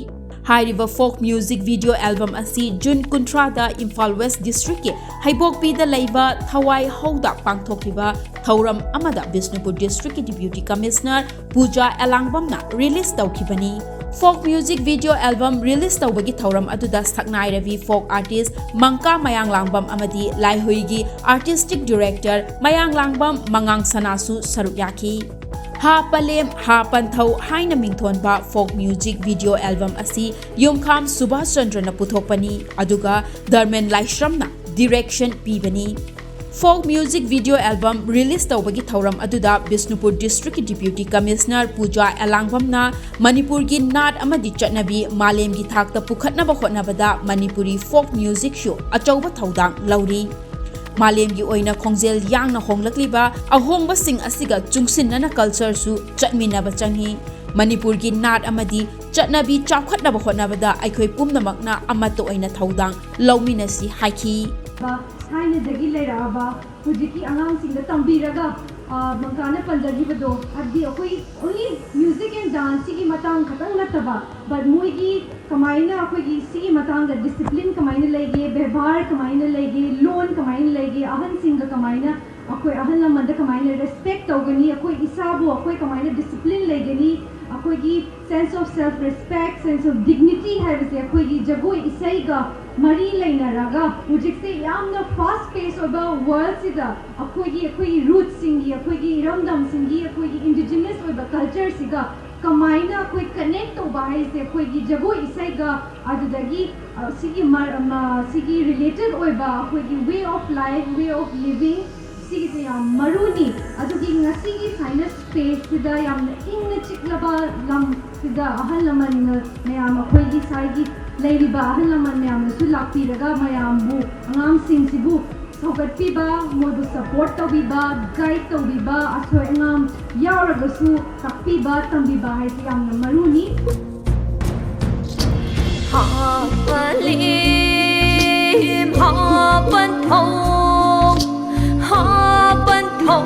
ꯍꯥꯏꯔꯤꯕ folk music video album ꯑꯁꯤ June ꯀꯨꯟꯊ꯭ꯔꯥꯗ ꯏꯝꯐꯥꯜ West Districtꯀꯤ ꯍꯩꯕꯣꯛꯄꯤꯗ ꯂꯩꯕ ꯊꯋꯥꯏ ꯍꯧꯗ ꯄꯥꯡꯊꯣꯛꯈꯤꯕ ꯊꯧꯔꯝ ꯑꯃꯗ ꯕꯤꯁꯅꯨꯄꯨꯔ Districtꯀꯤ Deputy Commissioner ꯄꯨꯖꯥ ꯑꯦꯂꯥꯡꯕꯝꯅ release ꯇꯧꯈꯤꯕꯅꯤ꯫ Folk music video album release ꯇꯧꯕꯒꯤ ꯊꯧꯔꯝ ꯑꯗꯨꯗ ꯁꯛꯅꯥꯏꯔꯕꯤ folk artist ꯃꯪꯀꯥ ꯃꯌꯥꯡꯂꯥꯡꯕꯝ ꯑꯃꯗꯤ ꯂꯥꯏꯍꯨꯏꯒꯤ artistic director ꯃꯌꯥꯡꯂꯥꯡꯕꯝ ꯃꯉꯥꯡ ꯁꯅꯥꯁꯨ ꯁꯔꯨꯛ ꯌꯥꯈꯤ꯫ ꯍꯥ ꯄꯂꯦꯝ ꯍꯥ ꯄꯟꯊꯧ ꯍꯥꯏꯅ ꯃꯤꯡꯊꯣꯟꯕ folk music video album ꯑꯁꯤ ꯌꯨꯝꯈꯥꯝ ꯁꯨꯕꯥꯁ ꯆꯟꯗ꯭ꯔꯅ ꯄꯨꯊꯣꯛꯄꯅꯤ, ꯑꯗꯨꯒ ꯙꯔꯃꯦꯟ ꯂꯥꯏꯁ꯭ꯔꯝꯅ direction ꯄꯤꯕꯅꯤ꯫ Folk music video album release ꯇꯧꯕꯒꯤ ꯊꯧꯔꯝ ꯑꯗꯨꯗ ꯕꯤꯁꯅꯨꯄꯨꯔ Districtꯀꯤ Deputy Commissioner ꯄꯨꯖꯥ ꯑꯦꯂꯥꯡꯕꯝꯅ ꯃꯅꯤꯄꯨꯔꯒꯤ ꯅꯥꯠ ꯑꯃꯗꯤ ꯆꯠꯅꯕꯤ ꯃꯥꯂꯦꯝꯒꯤ ꯊꯥꯛꯇ ꯄꯨꯈꯠꯅꯕ ꯍꯣꯠꯅꯕꯗ ꯃꯅꯤꯄꯨꯔꯤ folk musicꯁꯨ ꯑꯆꯧꯕ ꯊꯧꯗꯥꯡ ꯂꯧꯔꯤ꯫ ꯃꯥꯂꯦꯝꯒꯤ ꯑꯣꯏꯅ ꯈꯣꯡꯖꯦꯜ ꯌꯥꯡꯅ ꯍꯣꯡꯂꯛꯂꯤꯕ ꯑꯍꯣꯡꯕꯁꯤꯡ ꯑꯁꯤꯒ ꯆꯨꯡꯁꯤꯟꯅꯅ cultureꯁꯨ ꯆꯠꯃꯤꯟꯅꯕ ꯆꯪꯏ꯫ ꯃꯅꯤꯄꯨꯔꯒꯤ ꯅꯥꯠ ꯑꯃꯗꯤ ꯆꯠꯅꯕꯤ ꯆꯥꯎꯈꯠꯅꯕ ꯍꯣꯠꯅꯕꯗ ꯑꯩꯈꯣꯏ ꯄꯨꯝꯅꯃꯛꯅ ꯑꯃꯠꯇ ꯑꯣꯏꯅ ꯊꯧꯗꯥꯡ ꯂꯧꯃꯤꯟꯅꯁꯤ ꯍꯥꯏꯈꯤ꯫ ꯊꯥꯏꯅꯗꯒꯤ ꯂꯩꯔꯛꯑꯕ ꯍꯧꯖꯤꯛꯀꯤ ꯑꯉꯥꯡꯁꯤꯡꯗ ꯇꯝꯕꯤꯔꯒ, ꯑ, ꯃꯪꯀꯥꯅ ꯄꯟꯖꯈꯤꯕꯗꯣ, ꯍꯥꯏꯕꯗꯤ ꯑꯩꯈꯣꯏ only music and dance ꯁꯤꯒꯤ ꯃꯇꯥꯡ ꯈꯛꯇꯪ ꯅꯠꯇꯕ, but ꯃꯣꯏꯒꯤ ꯀꯃꯥꯏꯅ ꯑꯩꯈꯣꯏꯒꯤ ꯁꯤꯒꯤ ꯃꯇꯥꯡꯗ discipline ꯀꯃꯥꯏꯅ ꯂꯩꯒꯦ, ꯕꯦꯕꯥꯔ ꯀꯃꯥꯏꯅ ꯂꯩꯒꯦ, ꯂꯣꯟ ꯀꯃꯥꯏꯅ ꯂꯩꯒꯦ, ꯑꯍꯟꯁꯤꯡꯒ ꯀꯃꯥꯏꯅ, ꯑꯩꯈꯣꯏ ꯑꯍꯜ ꯂꯃꯟꯗ ꯀꯃꯥꯏꯅ respect ꯇꯧꯒꯅꯤ, ꯑꯩꯈꯣꯏ ꯏꯁꯥꯕꯨ ꯑꯩꯈꯣꯏ ꯀꯃꯥꯏꯅ discipline ꯂꯩꯒꯅꯤ, ꯑꯩꯈꯣꯏꯒꯤ sense of self respect, sense of dignity ꯍꯥꯏꯕꯁꯦ ꯑꯩꯈꯣꯏꯒꯤ ꯖꯒꯣꯏ ꯏꯁꯩꯒ ꯃꯔꯤ ꯂꯩꯅꯔꯒ, ꯍꯧꯖꯤꯛꯁꯦ ꯌꯥꯝꯅ fast pace ꯑꯣꯏꯕ world ꯁꯤꯗ ꯑꯩꯈꯣꯏꯒꯤ, ꯑꯩꯈꯣꯏꯒꯤ roots ꯁꯤꯡꯒꯤ, ꯑꯩꯈꯣꯏꯒꯤ ꯏꯔꯝꯗꯝꯁꯤꯡꯒꯤ, ꯑꯩꯈꯣꯏꯒꯤ indigenous ꯑꯣꯏꯕ culture ꯁꯤꯒ ꯀꯃꯥꯏꯅ ꯑꯩꯈꯣꯏ connect ꯇꯧꯕ ꯍꯥꯏꯁꯦ ꯑꯩꯈꯣꯏꯒꯤ ꯖꯒꯣꯏ ꯏꯁꯩꯒ, ꯑꯗꯨꯗꯒꯤ, ꯑ, ꯁꯤꯒꯤ ꯃꯔ-, ꯃ-, ꯁꯤꯒꯤ related ꯑꯣꯏꯕ ꯑꯩꯈꯣꯏꯒꯤ way of life, way of living ꯁꯤꯒꯤꯁꯦ ꯌꯥꯝ ꯃꯔꯨꯅꯤ꯫ ꯑꯗꯨꯒꯤ ꯉꯁꯤꯒꯤ ꯁꯨꯃꯥꯏꯅ space ꯁꯤꯗ ꯌꯥꯝꯅ ꯏꯪꯅ ꯆꯤꯛꯂꯕ ꯂꯝꯁꯤꯗ ꯑꯍꯜ ꯂꯃꯟꯅ ꯃꯌꯥꯝ, ꯑꯩꯈꯣꯏꯒꯤ ꯁ꯭ꯋꯥꯏꯒꯤ ꯂꯩꯔꯤꯕ ꯑꯍꯜ ꯂꯃꯟ ꯃꯌꯥꯝꯅꯁꯨ ꯂꯥꯛꯄꯤꯔꯒ ꯃꯌꯥꯝꯕꯨ, ꯑꯉꯥꯡꯁꯤꯡꯁꯤꯕꯨ ꯁꯧꯒꯠꯄꯤꯕ, ꯃꯣꯏꯕꯨ support ꯇꯧꯕꯤꯕ, guide ꯇꯧꯕꯤꯕ, ꯑꯁꯣꯏ ꯑꯉꯥꯝ ꯌꯥꯎꯔꯒꯁꯨ ꯇꯥꯛꯄꯤꯕ, ꯇꯝꯕꯤꯕ ꯍꯥꯏꯁꯤ ꯌꯥꯝꯅ ꯃꯔꯨꯅꯤ꯫ ꯍꯥꯄꯂꯦꯝ ꯍꯥꯄꯟꯊꯧ, ꯍꯥꯄꯟꯊꯧ,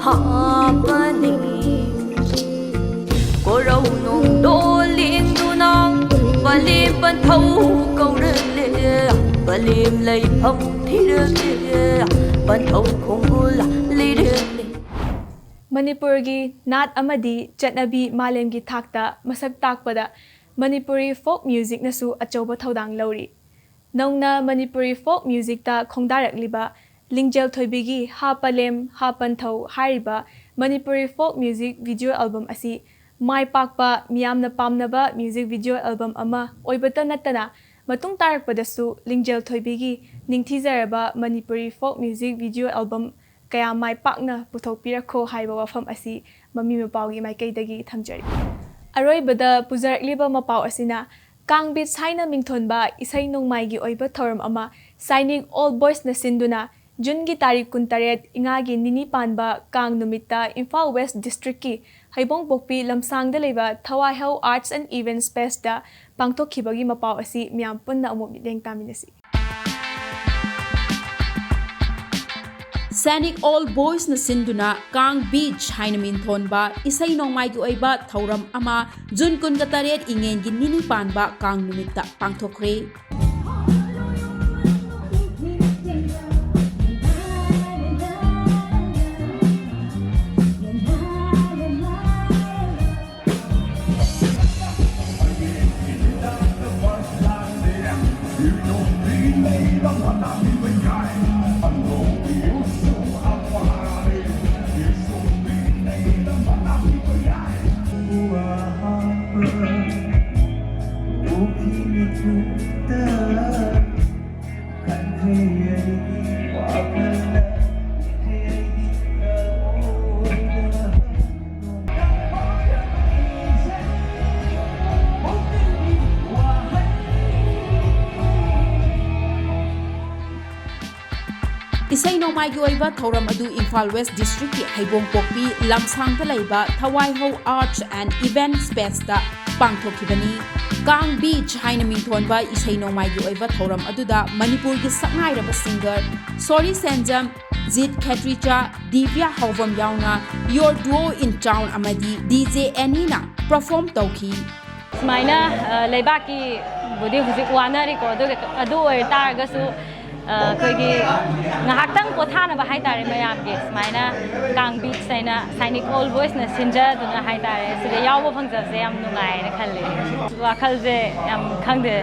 ꯍꯥꯄꯂꯦꯝ꯫ ꯀꯣꯔꯧ ꯅꯣꯡꯗꯣꯜ ꯂꯦꯡꯗꯨꯅ ꯄꯂꯦꯝ ꯄꯟꯊꯧ ꯀꯧꯔꯛꯂꯦ, ꯄꯂꯦꯝ ꯂꯩꯐꯝ ꯊꯤꯔꯛꯂꯦ, ꯄꯟꯊꯧ ꯈꯣꯡꯒꯨꯜ ꯂꯤꯔꯛꯂꯦ꯫ ꯃꯅꯤꯄꯨꯔꯒꯤ ꯅꯥꯠ ꯑꯃꯗꯤ ꯆꯠꯅꯕꯤ ꯃꯥꯂꯦꯝꯒꯤ ꯊꯥꯛꯇ ꯃꯁꯛ ꯇꯥꯛꯄꯗ ꯃꯅꯤꯄꯨꯔꯤ folk musicꯅꯁꯨ ꯑꯆꯧꯕ ꯊꯧꯗꯥꯡ ꯂꯧꯔꯤ꯫ ꯅꯧꯅ ꯃꯅꯤꯄꯨꯔꯤ folk musicꯇ ꯈꯣꯡꯗꯥꯔꯛꯂꯤꯕ ꯂꯤꯡꯖꯦꯜ ꯊꯣꯏꯕꯤꯒꯤ ꯍꯥ ꯄꯂꯦꯝ ꯍꯥ ꯄꯟꯊꯧ ꯍꯥꯏꯔꯤꯕ Manipuri folk music video album ꯑꯁꯤ ꯃꯥꯏ ꯄꯥꯛꯄ, ꯃꯤꯌꯥꯝꯅ ꯄꯥꯝꯅꯕ music video album ꯑꯃ ꯑꯣꯏꯕꯇ ꯅꯠꯇꯅ, ꯃꯇꯨꯡ ꯇꯥꯔꯛꯄꯗꯁꯨ ꯂꯤꯡꯖꯦꯜ ꯊꯣꯏꯕꯤꯒꯤ ꯅꯤꯡꯊꯤꯖꯔꯕ Manipuri folk music video album ꯀꯌꯥ ꯃꯥꯏ ꯄꯥꯛꯅ ꯄꯨꯊꯣꯛꯄꯤꯔꯛꯈꯣ ꯍꯥꯏꯕ ꯋꯥꯐꯝ ꯑꯁꯤ ꯃꯃꯤ ꯃꯄꯥꯎꯒꯤ ꯃꯥꯏꯀꯩꯗꯒꯤ ꯊꯝꯖꯔꯤ꯫ ꯑꯔꯣꯏꯕꯗ ꯄꯨꯖꯔꯛꯂꯤꯕ ꯃꯄꯥꯎ ꯑꯁꯤꯅ ꯀꯥꯡ beats ꯍꯥꯏꯅ ꯃꯤꯡꯊꯣꯟꯕ ꯏꯁꯩ ꯅꯣꯡꯃꯥꯏꯒꯤ ꯑꯣꯏꯕ ꯊꯧꯔꯝ ꯑꯃ Shining All Boysꯅ ꯁꯤꯟꯗꯨꯅ ꯖꯨꯟꯒꯤ ꯇꯥꯔꯤꯛ ꯀꯨꯟꯇꯔꯦꯠ, ꯏꯉꯥꯒꯤ ꯅꯤꯅꯤ ꯄꯥꯟꯕ ꯀꯥꯡ ꯅꯨꯃꯤꯠꯇ ꯏꯝꯐꯥꯜ West Districtꯀꯤ ꯍꯩꯕꯣꯡꯄꯣꯛꯄꯤ ꯂꯝꯁꯥꯡꯗ ꯂꯩꯕ ꯊꯋꯥꯏꯍꯧ Arts and Event Spaceꯇ ꯄꯥꯡꯊꯣꯛꯈꯤꯕꯒꯤ ꯃꯄꯥꯎ ꯑꯁꯤ ꯃꯤꯌꯥꯝ ꯄꯨꯟꯅ ꯑꯃꯨꯛ ꯃꯤꯠꯌꯦꯡ ꯇꯥꯃꯤꯟꯅꯁꯤ꯫ Sainik All Boysꯅ ꯁꯤꯟꯗꯨꯅ ꯀꯥꯡ ꯕꯤꯠꯁ ꯍꯥꯏꯅ ꯃꯤꯡꯊꯣꯟꯕ ꯏꯁꯩ ꯅꯣꯡꯃꯥꯏꯒꯤ ꯑꯣꯏꯕ ꯊꯧꯔꯝ ꯑꯃ ꯖꯨꯟ ꯀꯨꯟꯒ ꯇꯔꯦꯠ ꯏꯉꯦꯟꯒꯤ ꯅꯤꯅꯤ ꯄꯥꯟꯕ ꯀꯥꯡ ꯅꯨꯃꯤꯠꯇ ꯄꯥꯡꯊꯣꯛꯈ꯭ꯔꯦ꯫ ꯏꯁꯩ ꯅꯣꯡꯃꯥꯏꯒꯤ ꯑꯣꯏꯕ ꯊꯧꯔꯝ ꯑꯗꯨ ꯏꯝꯐꯥꯜ ꯋꯦꯁ ꯗꯤꯁꯇ꯭ꯔꯤꯛꯀꯤ ꯍꯩꯕꯣꯡꯄꯣꯛꯄꯤ ꯂꯝꯁꯥꯡꯗ ꯂꯩꯕ ꯊꯋꯥꯏꯍꯧ Arts and Event Spaceꯇ ꯄꯥꯡꯊꯣꯛꯈꯤꯕꯅꯤ꯫ ꯀꯥꯡ ꯕꯤꯠꯁ ꯍꯥꯏꯅ ꯃꯤꯡꯊꯣꯟꯕ ꯏꯁꯩ ꯅꯣꯡꯃꯥꯏꯒꯤ ꯑꯣꯏꯕ ꯊꯧꯔꯝ ꯑꯗꯨꯗ ꯃꯅꯤꯄꯨꯔꯒꯤ ꯁꯛꯅꯥꯏꯔꯕ singer ꯁꯣꯔꯤ ꯁꯦꯟꯖꯝ, ꯖꯤꯠ ꯈꯦꯇ꯭ꯔꯤꯆꯥ, ꯗꯤꯕ꯭ꯌꯥ ꯍꯥꯎꯕꯝ ꯌꯥꯎꯅ Your Duo in Town ꯑꯃꯗꯤ ꯗꯤ ꯖꯦ ꯑꯦꯅꯤꯅ perform ꯇꯧꯈꯤ꯫ ꯁꯨꯃꯥꯏꯅ, ꯑ, ꯂꯩꯕꯥꯛꯀꯤꯕꯨꯗꯤ ꯍꯧꯖꯤꯛ ꯋꯥꯅꯔꯤꯀꯣ, ꯑꯗꯨꯒ, ꯑꯗꯨ ꯑꯣꯏ ꯇꯥꯔꯒꯁꯨ, ꯑ, ꯑꯩꯈꯣꯏꯒꯤ ꯉꯥꯏꯍꯥꯛꯇꯪ ꯄꯣꯊꯥꯅꯕ ꯍꯥꯏꯇꯥꯔꯦ, ꯃꯌꯥꯝꯒꯤ ꯁꯨꯃꯥꯏꯅ ꯀꯥꯡ ꯕꯤꯠꯁ ꯍꯥꯏꯅ Sainik All Boysꯅ ꯁꯤꯟꯖꯗꯨꯅ ꯍꯥꯏꯇꯥꯔꯦ, ꯁꯤꯗ ꯌꯥꯎꯕ ꯐꯪꯖꯕꯁꯦ ꯌꯥꯝ ꯅꯨꯡꯉꯥꯏꯅ ꯈꯜꯂꯦ꯫ ꯋꯥꯈꯜꯁꯦ ꯌꯥꯝ, ꯈꯪꯗꯦ,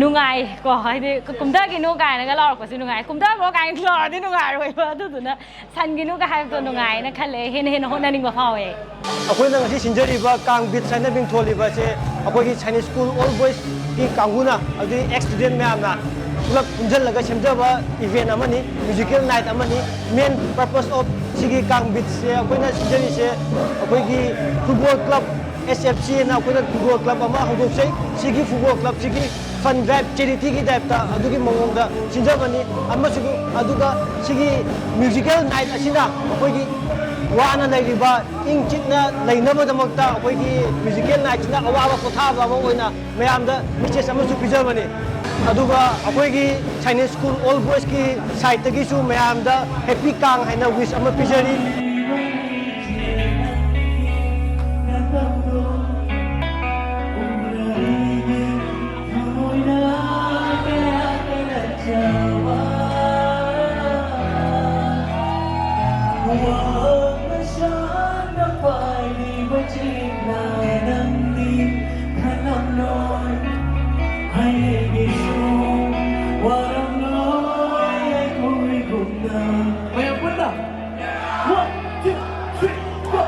ꯅꯨꯡꯉꯥꯏꯀꯣ, ꯍꯥꯏꯗꯤ ꯀꯨꯝꯊꯈꯤꯅꯨ ꯀꯥꯏꯅꯒ ꯂꯥꯎꯔꯛꯄꯁꯦ ꯅꯨꯡꯉꯥꯏ, ꯀꯨꯝꯊꯈ꯭ꯔꯣ ꯀꯥꯏꯅ ꯂꯥꯎꯔꯗꯤ ꯅꯨꯡꯉꯥꯏꯔꯣꯏꯕ, ꯑꯗꯨꯗꯨꯅ ꯁꯟꯒꯤꯅꯨꯒ ꯍꯥꯏꯕꯗꯣ ꯅꯨꯡꯉꯥꯏꯅ ꯈꯜꯂꯦ, ꯍꯦꯟꯅ ꯍꯦꯟꯅ ꯍꯣꯠꯅꯅꯤꯡꯕ ꯐꯥꯎꯋꯦ꯫ ꯑꯩꯈꯣꯏꯅ ꯉꯁꯤ ꯁꯤꯟꯖꯔꯤꯕ ꯀꯥꯡ ꯕꯤꯠꯁ ꯍꯥꯏꯅ ꯃꯤꯡꯊꯣꯜꯂꯤꯕ ꯑꯁꯦ ꯑꯩꯈꯣꯏꯒꯤ Sainik School All Boysꯀꯤ ꯀꯥꯡꯕꯨꯅ, ꯑꯗꯨꯗꯤ ex student ꯃꯌꯥꯝꯅ ꯄꯨꯂꯞ ꯄꯨꯟꯁꯤꯜꯂꯒ ꯁꯦꯝꯖꯕ event ꯑꯃꯅꯤ, musical night ꯑꯃꯅꯤ꯫ Main purpose of ꯁꯤꯒꯤ ꯀꯥꯡ ꯕꯤꯠꯁꯁꯦ ꯑꯩꯈꯣꯏꯅ ꯁꯤꯟꯖꯔꯤꯁꯦ ꯑꯩꯈꯣꯏꯒꯤ football club, S F C ꯍꯥꯏꯅ ꯑꯩꯈꯣꯏꯅ football club ꯑꯃ ꯍꯧꯗꯣꯛꯆꯩ꯫ ꯁꯤꯒꯤ football clubꯁꯤꯒꯤ fund drive, charityꯒꯤ typeꯇ ꯑꯗꯨꯒꯤ ꯃꯑꯣꯡꯗ ꯁꯤꯟꯖꯕꯅꯤ꯫ ꯑꯃꯁꯨꯡ ꯑꯗꯨꯒ ꯁꯤꯒꯤ musical night ꯑꯁꯤꯅ ꯑꯩꯈꯣꯏꯒꯤ ꯋꯥꯅ ꯂꯩꯔꯤꯕ ꯏꯪ ꯆꯤꯛꯅ ꯂꯩꯅꯕꯗꯃꯛꯇ ꯑꯩꯈꯣꯏꯒꯤ ꯃ꯭ꯌꯨꯖꯤꯀꯦꯜ ꯅꯥꯏꯠꯁꯤꯅ ꯑꯋꯥꯕ ꯄꯣꯊꯥꯕ ꯑꯃ ꯑꯣꯏꯅ ꯃꯌꯥꯝꯗ ꯃꯦꯁꯦꯖ ꯑꯃꯁꯨ ꯄꯤꯖꯕꯅꯤ꯫ ꯑꯗꯨꯒ ꯑꯩꯈꯣꯏꯒꯤ ꯁꯥꯏꯅꯤꯛ ꯁ꯭ꯀꯨꯜ ꯑꯣꯜ ꯕꯣꯏꯁꯀꯤ ꯁꯥꯏꯠꯇꯒꯤꯁꯨ ꯃꯌꯥꯝꯗ ꯍꯦꯄꯤ ꯀꯥꯡ ꯍꯥꯏꯅ ꯋꯤꯁ ꯑꯃ ꯄꯤꯖꯔꯤ꯫ ꯃꯌꯥꯝ ꯄꯨꯟꯅ꯫ One, two, three, four.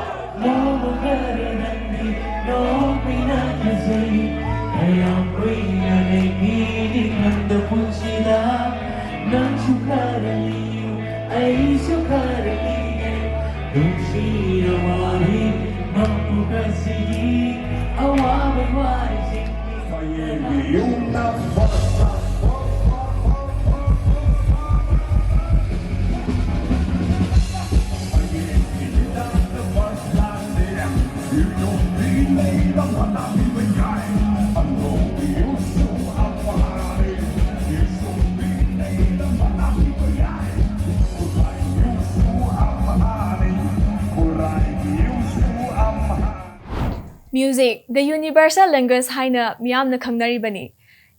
Music, the universal language ꯍꯥꯏꯅ ꯃꯤꯌꯥꯝꯅ ꯈꯪꯅꯔꯤꯕꯅꯤ꯫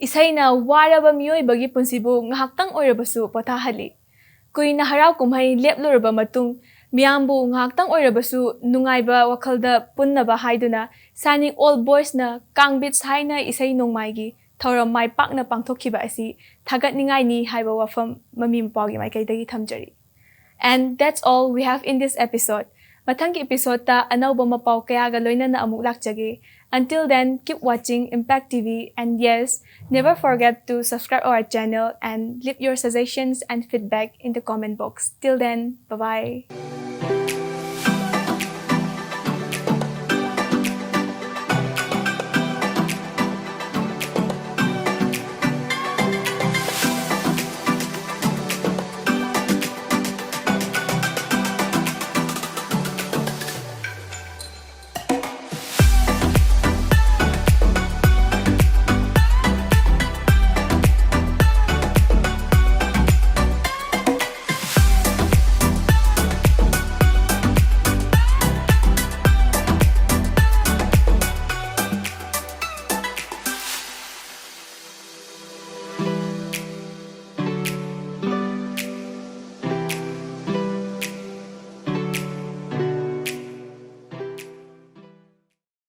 ꯏꯁꯩꯅ ꯋꯥꯔꯕ ꯃꯤꯑꯣꯏꯕꯒꯤ ꯄꯨꯟꯁꯤꯕꯨ ꯉꯥꯏꯍꯥꯛꯇꯪ ꯑꯣꯏꯔꯕꯁꯨ ꯄꯣꯊꯥꯍꯜꯂꯤ꯫ ꯀꯨꯏꯅ ꯍꯔꯥꯎ ꯀꯨꯝꯍꯩ ꯂꯦꯞꯂꯨꯔꯕ ꯃꯇꯨꯡ, ꯃꯤꯌꯥꯝꯕꯨ ꯉꯥꯏꯍꯥꯛꯇꯪ ꯑꯣꯏꯔꯕꯁꯨ ꯅꯨꯡꯉꯥꯏꯕ ꯋꯥꯈꯜꯗ ꯄꯨꯟꯅꯕ ꯍꯥꯏꯗꯨꯅ ꯁꯥꯏꯅꯤꯛ ꯑꯣꯜ ꯕꯣꯏꯁꯅ ꯀꯥꯡ ꯕꯤꯠꯁ ꯍꯥꯏꯅ ꯏꯁꯩ ꯅꯣꯡꯃꯥꯏꯒꯤ ꯊꯧꯔꯝ ꯃꯥꯏ ꯄꯥꯛꯅ ꯄꯥꯡꯊꯣꯛꯈꯤꯕ ꯑꯁꯤ ꯊꯥꯒꯠꯅꯤꯡꯉꯥꯏꯅꯤ ꯍꯥꯏꯕ ꯋꯥꯐꯝ ꯃꯃꯤ ꯃꯄꯥꯒꯤ ꯃꯥꯏꯀꯩꯗꯒꯤ ꯊꯝꯖꯔꯤ꯫ And that's all we have in this episode. ꯃꯊꯪꯒꯤ episodeꯇ ꯑꯅꯧꯕ ꯃꯄꯥꯎ ꯀꯌꯥꯒ ꯂꯣꯏꯅꯅ ꯑꯃꯨꯛ ꯂꯥꯛꯆꯒꯦ꯫ Until then, keep watching Impact T V, and yes, never forget to subscribe our channel and leave your suggestions and feedback in the comment box. Till then, bye-bye.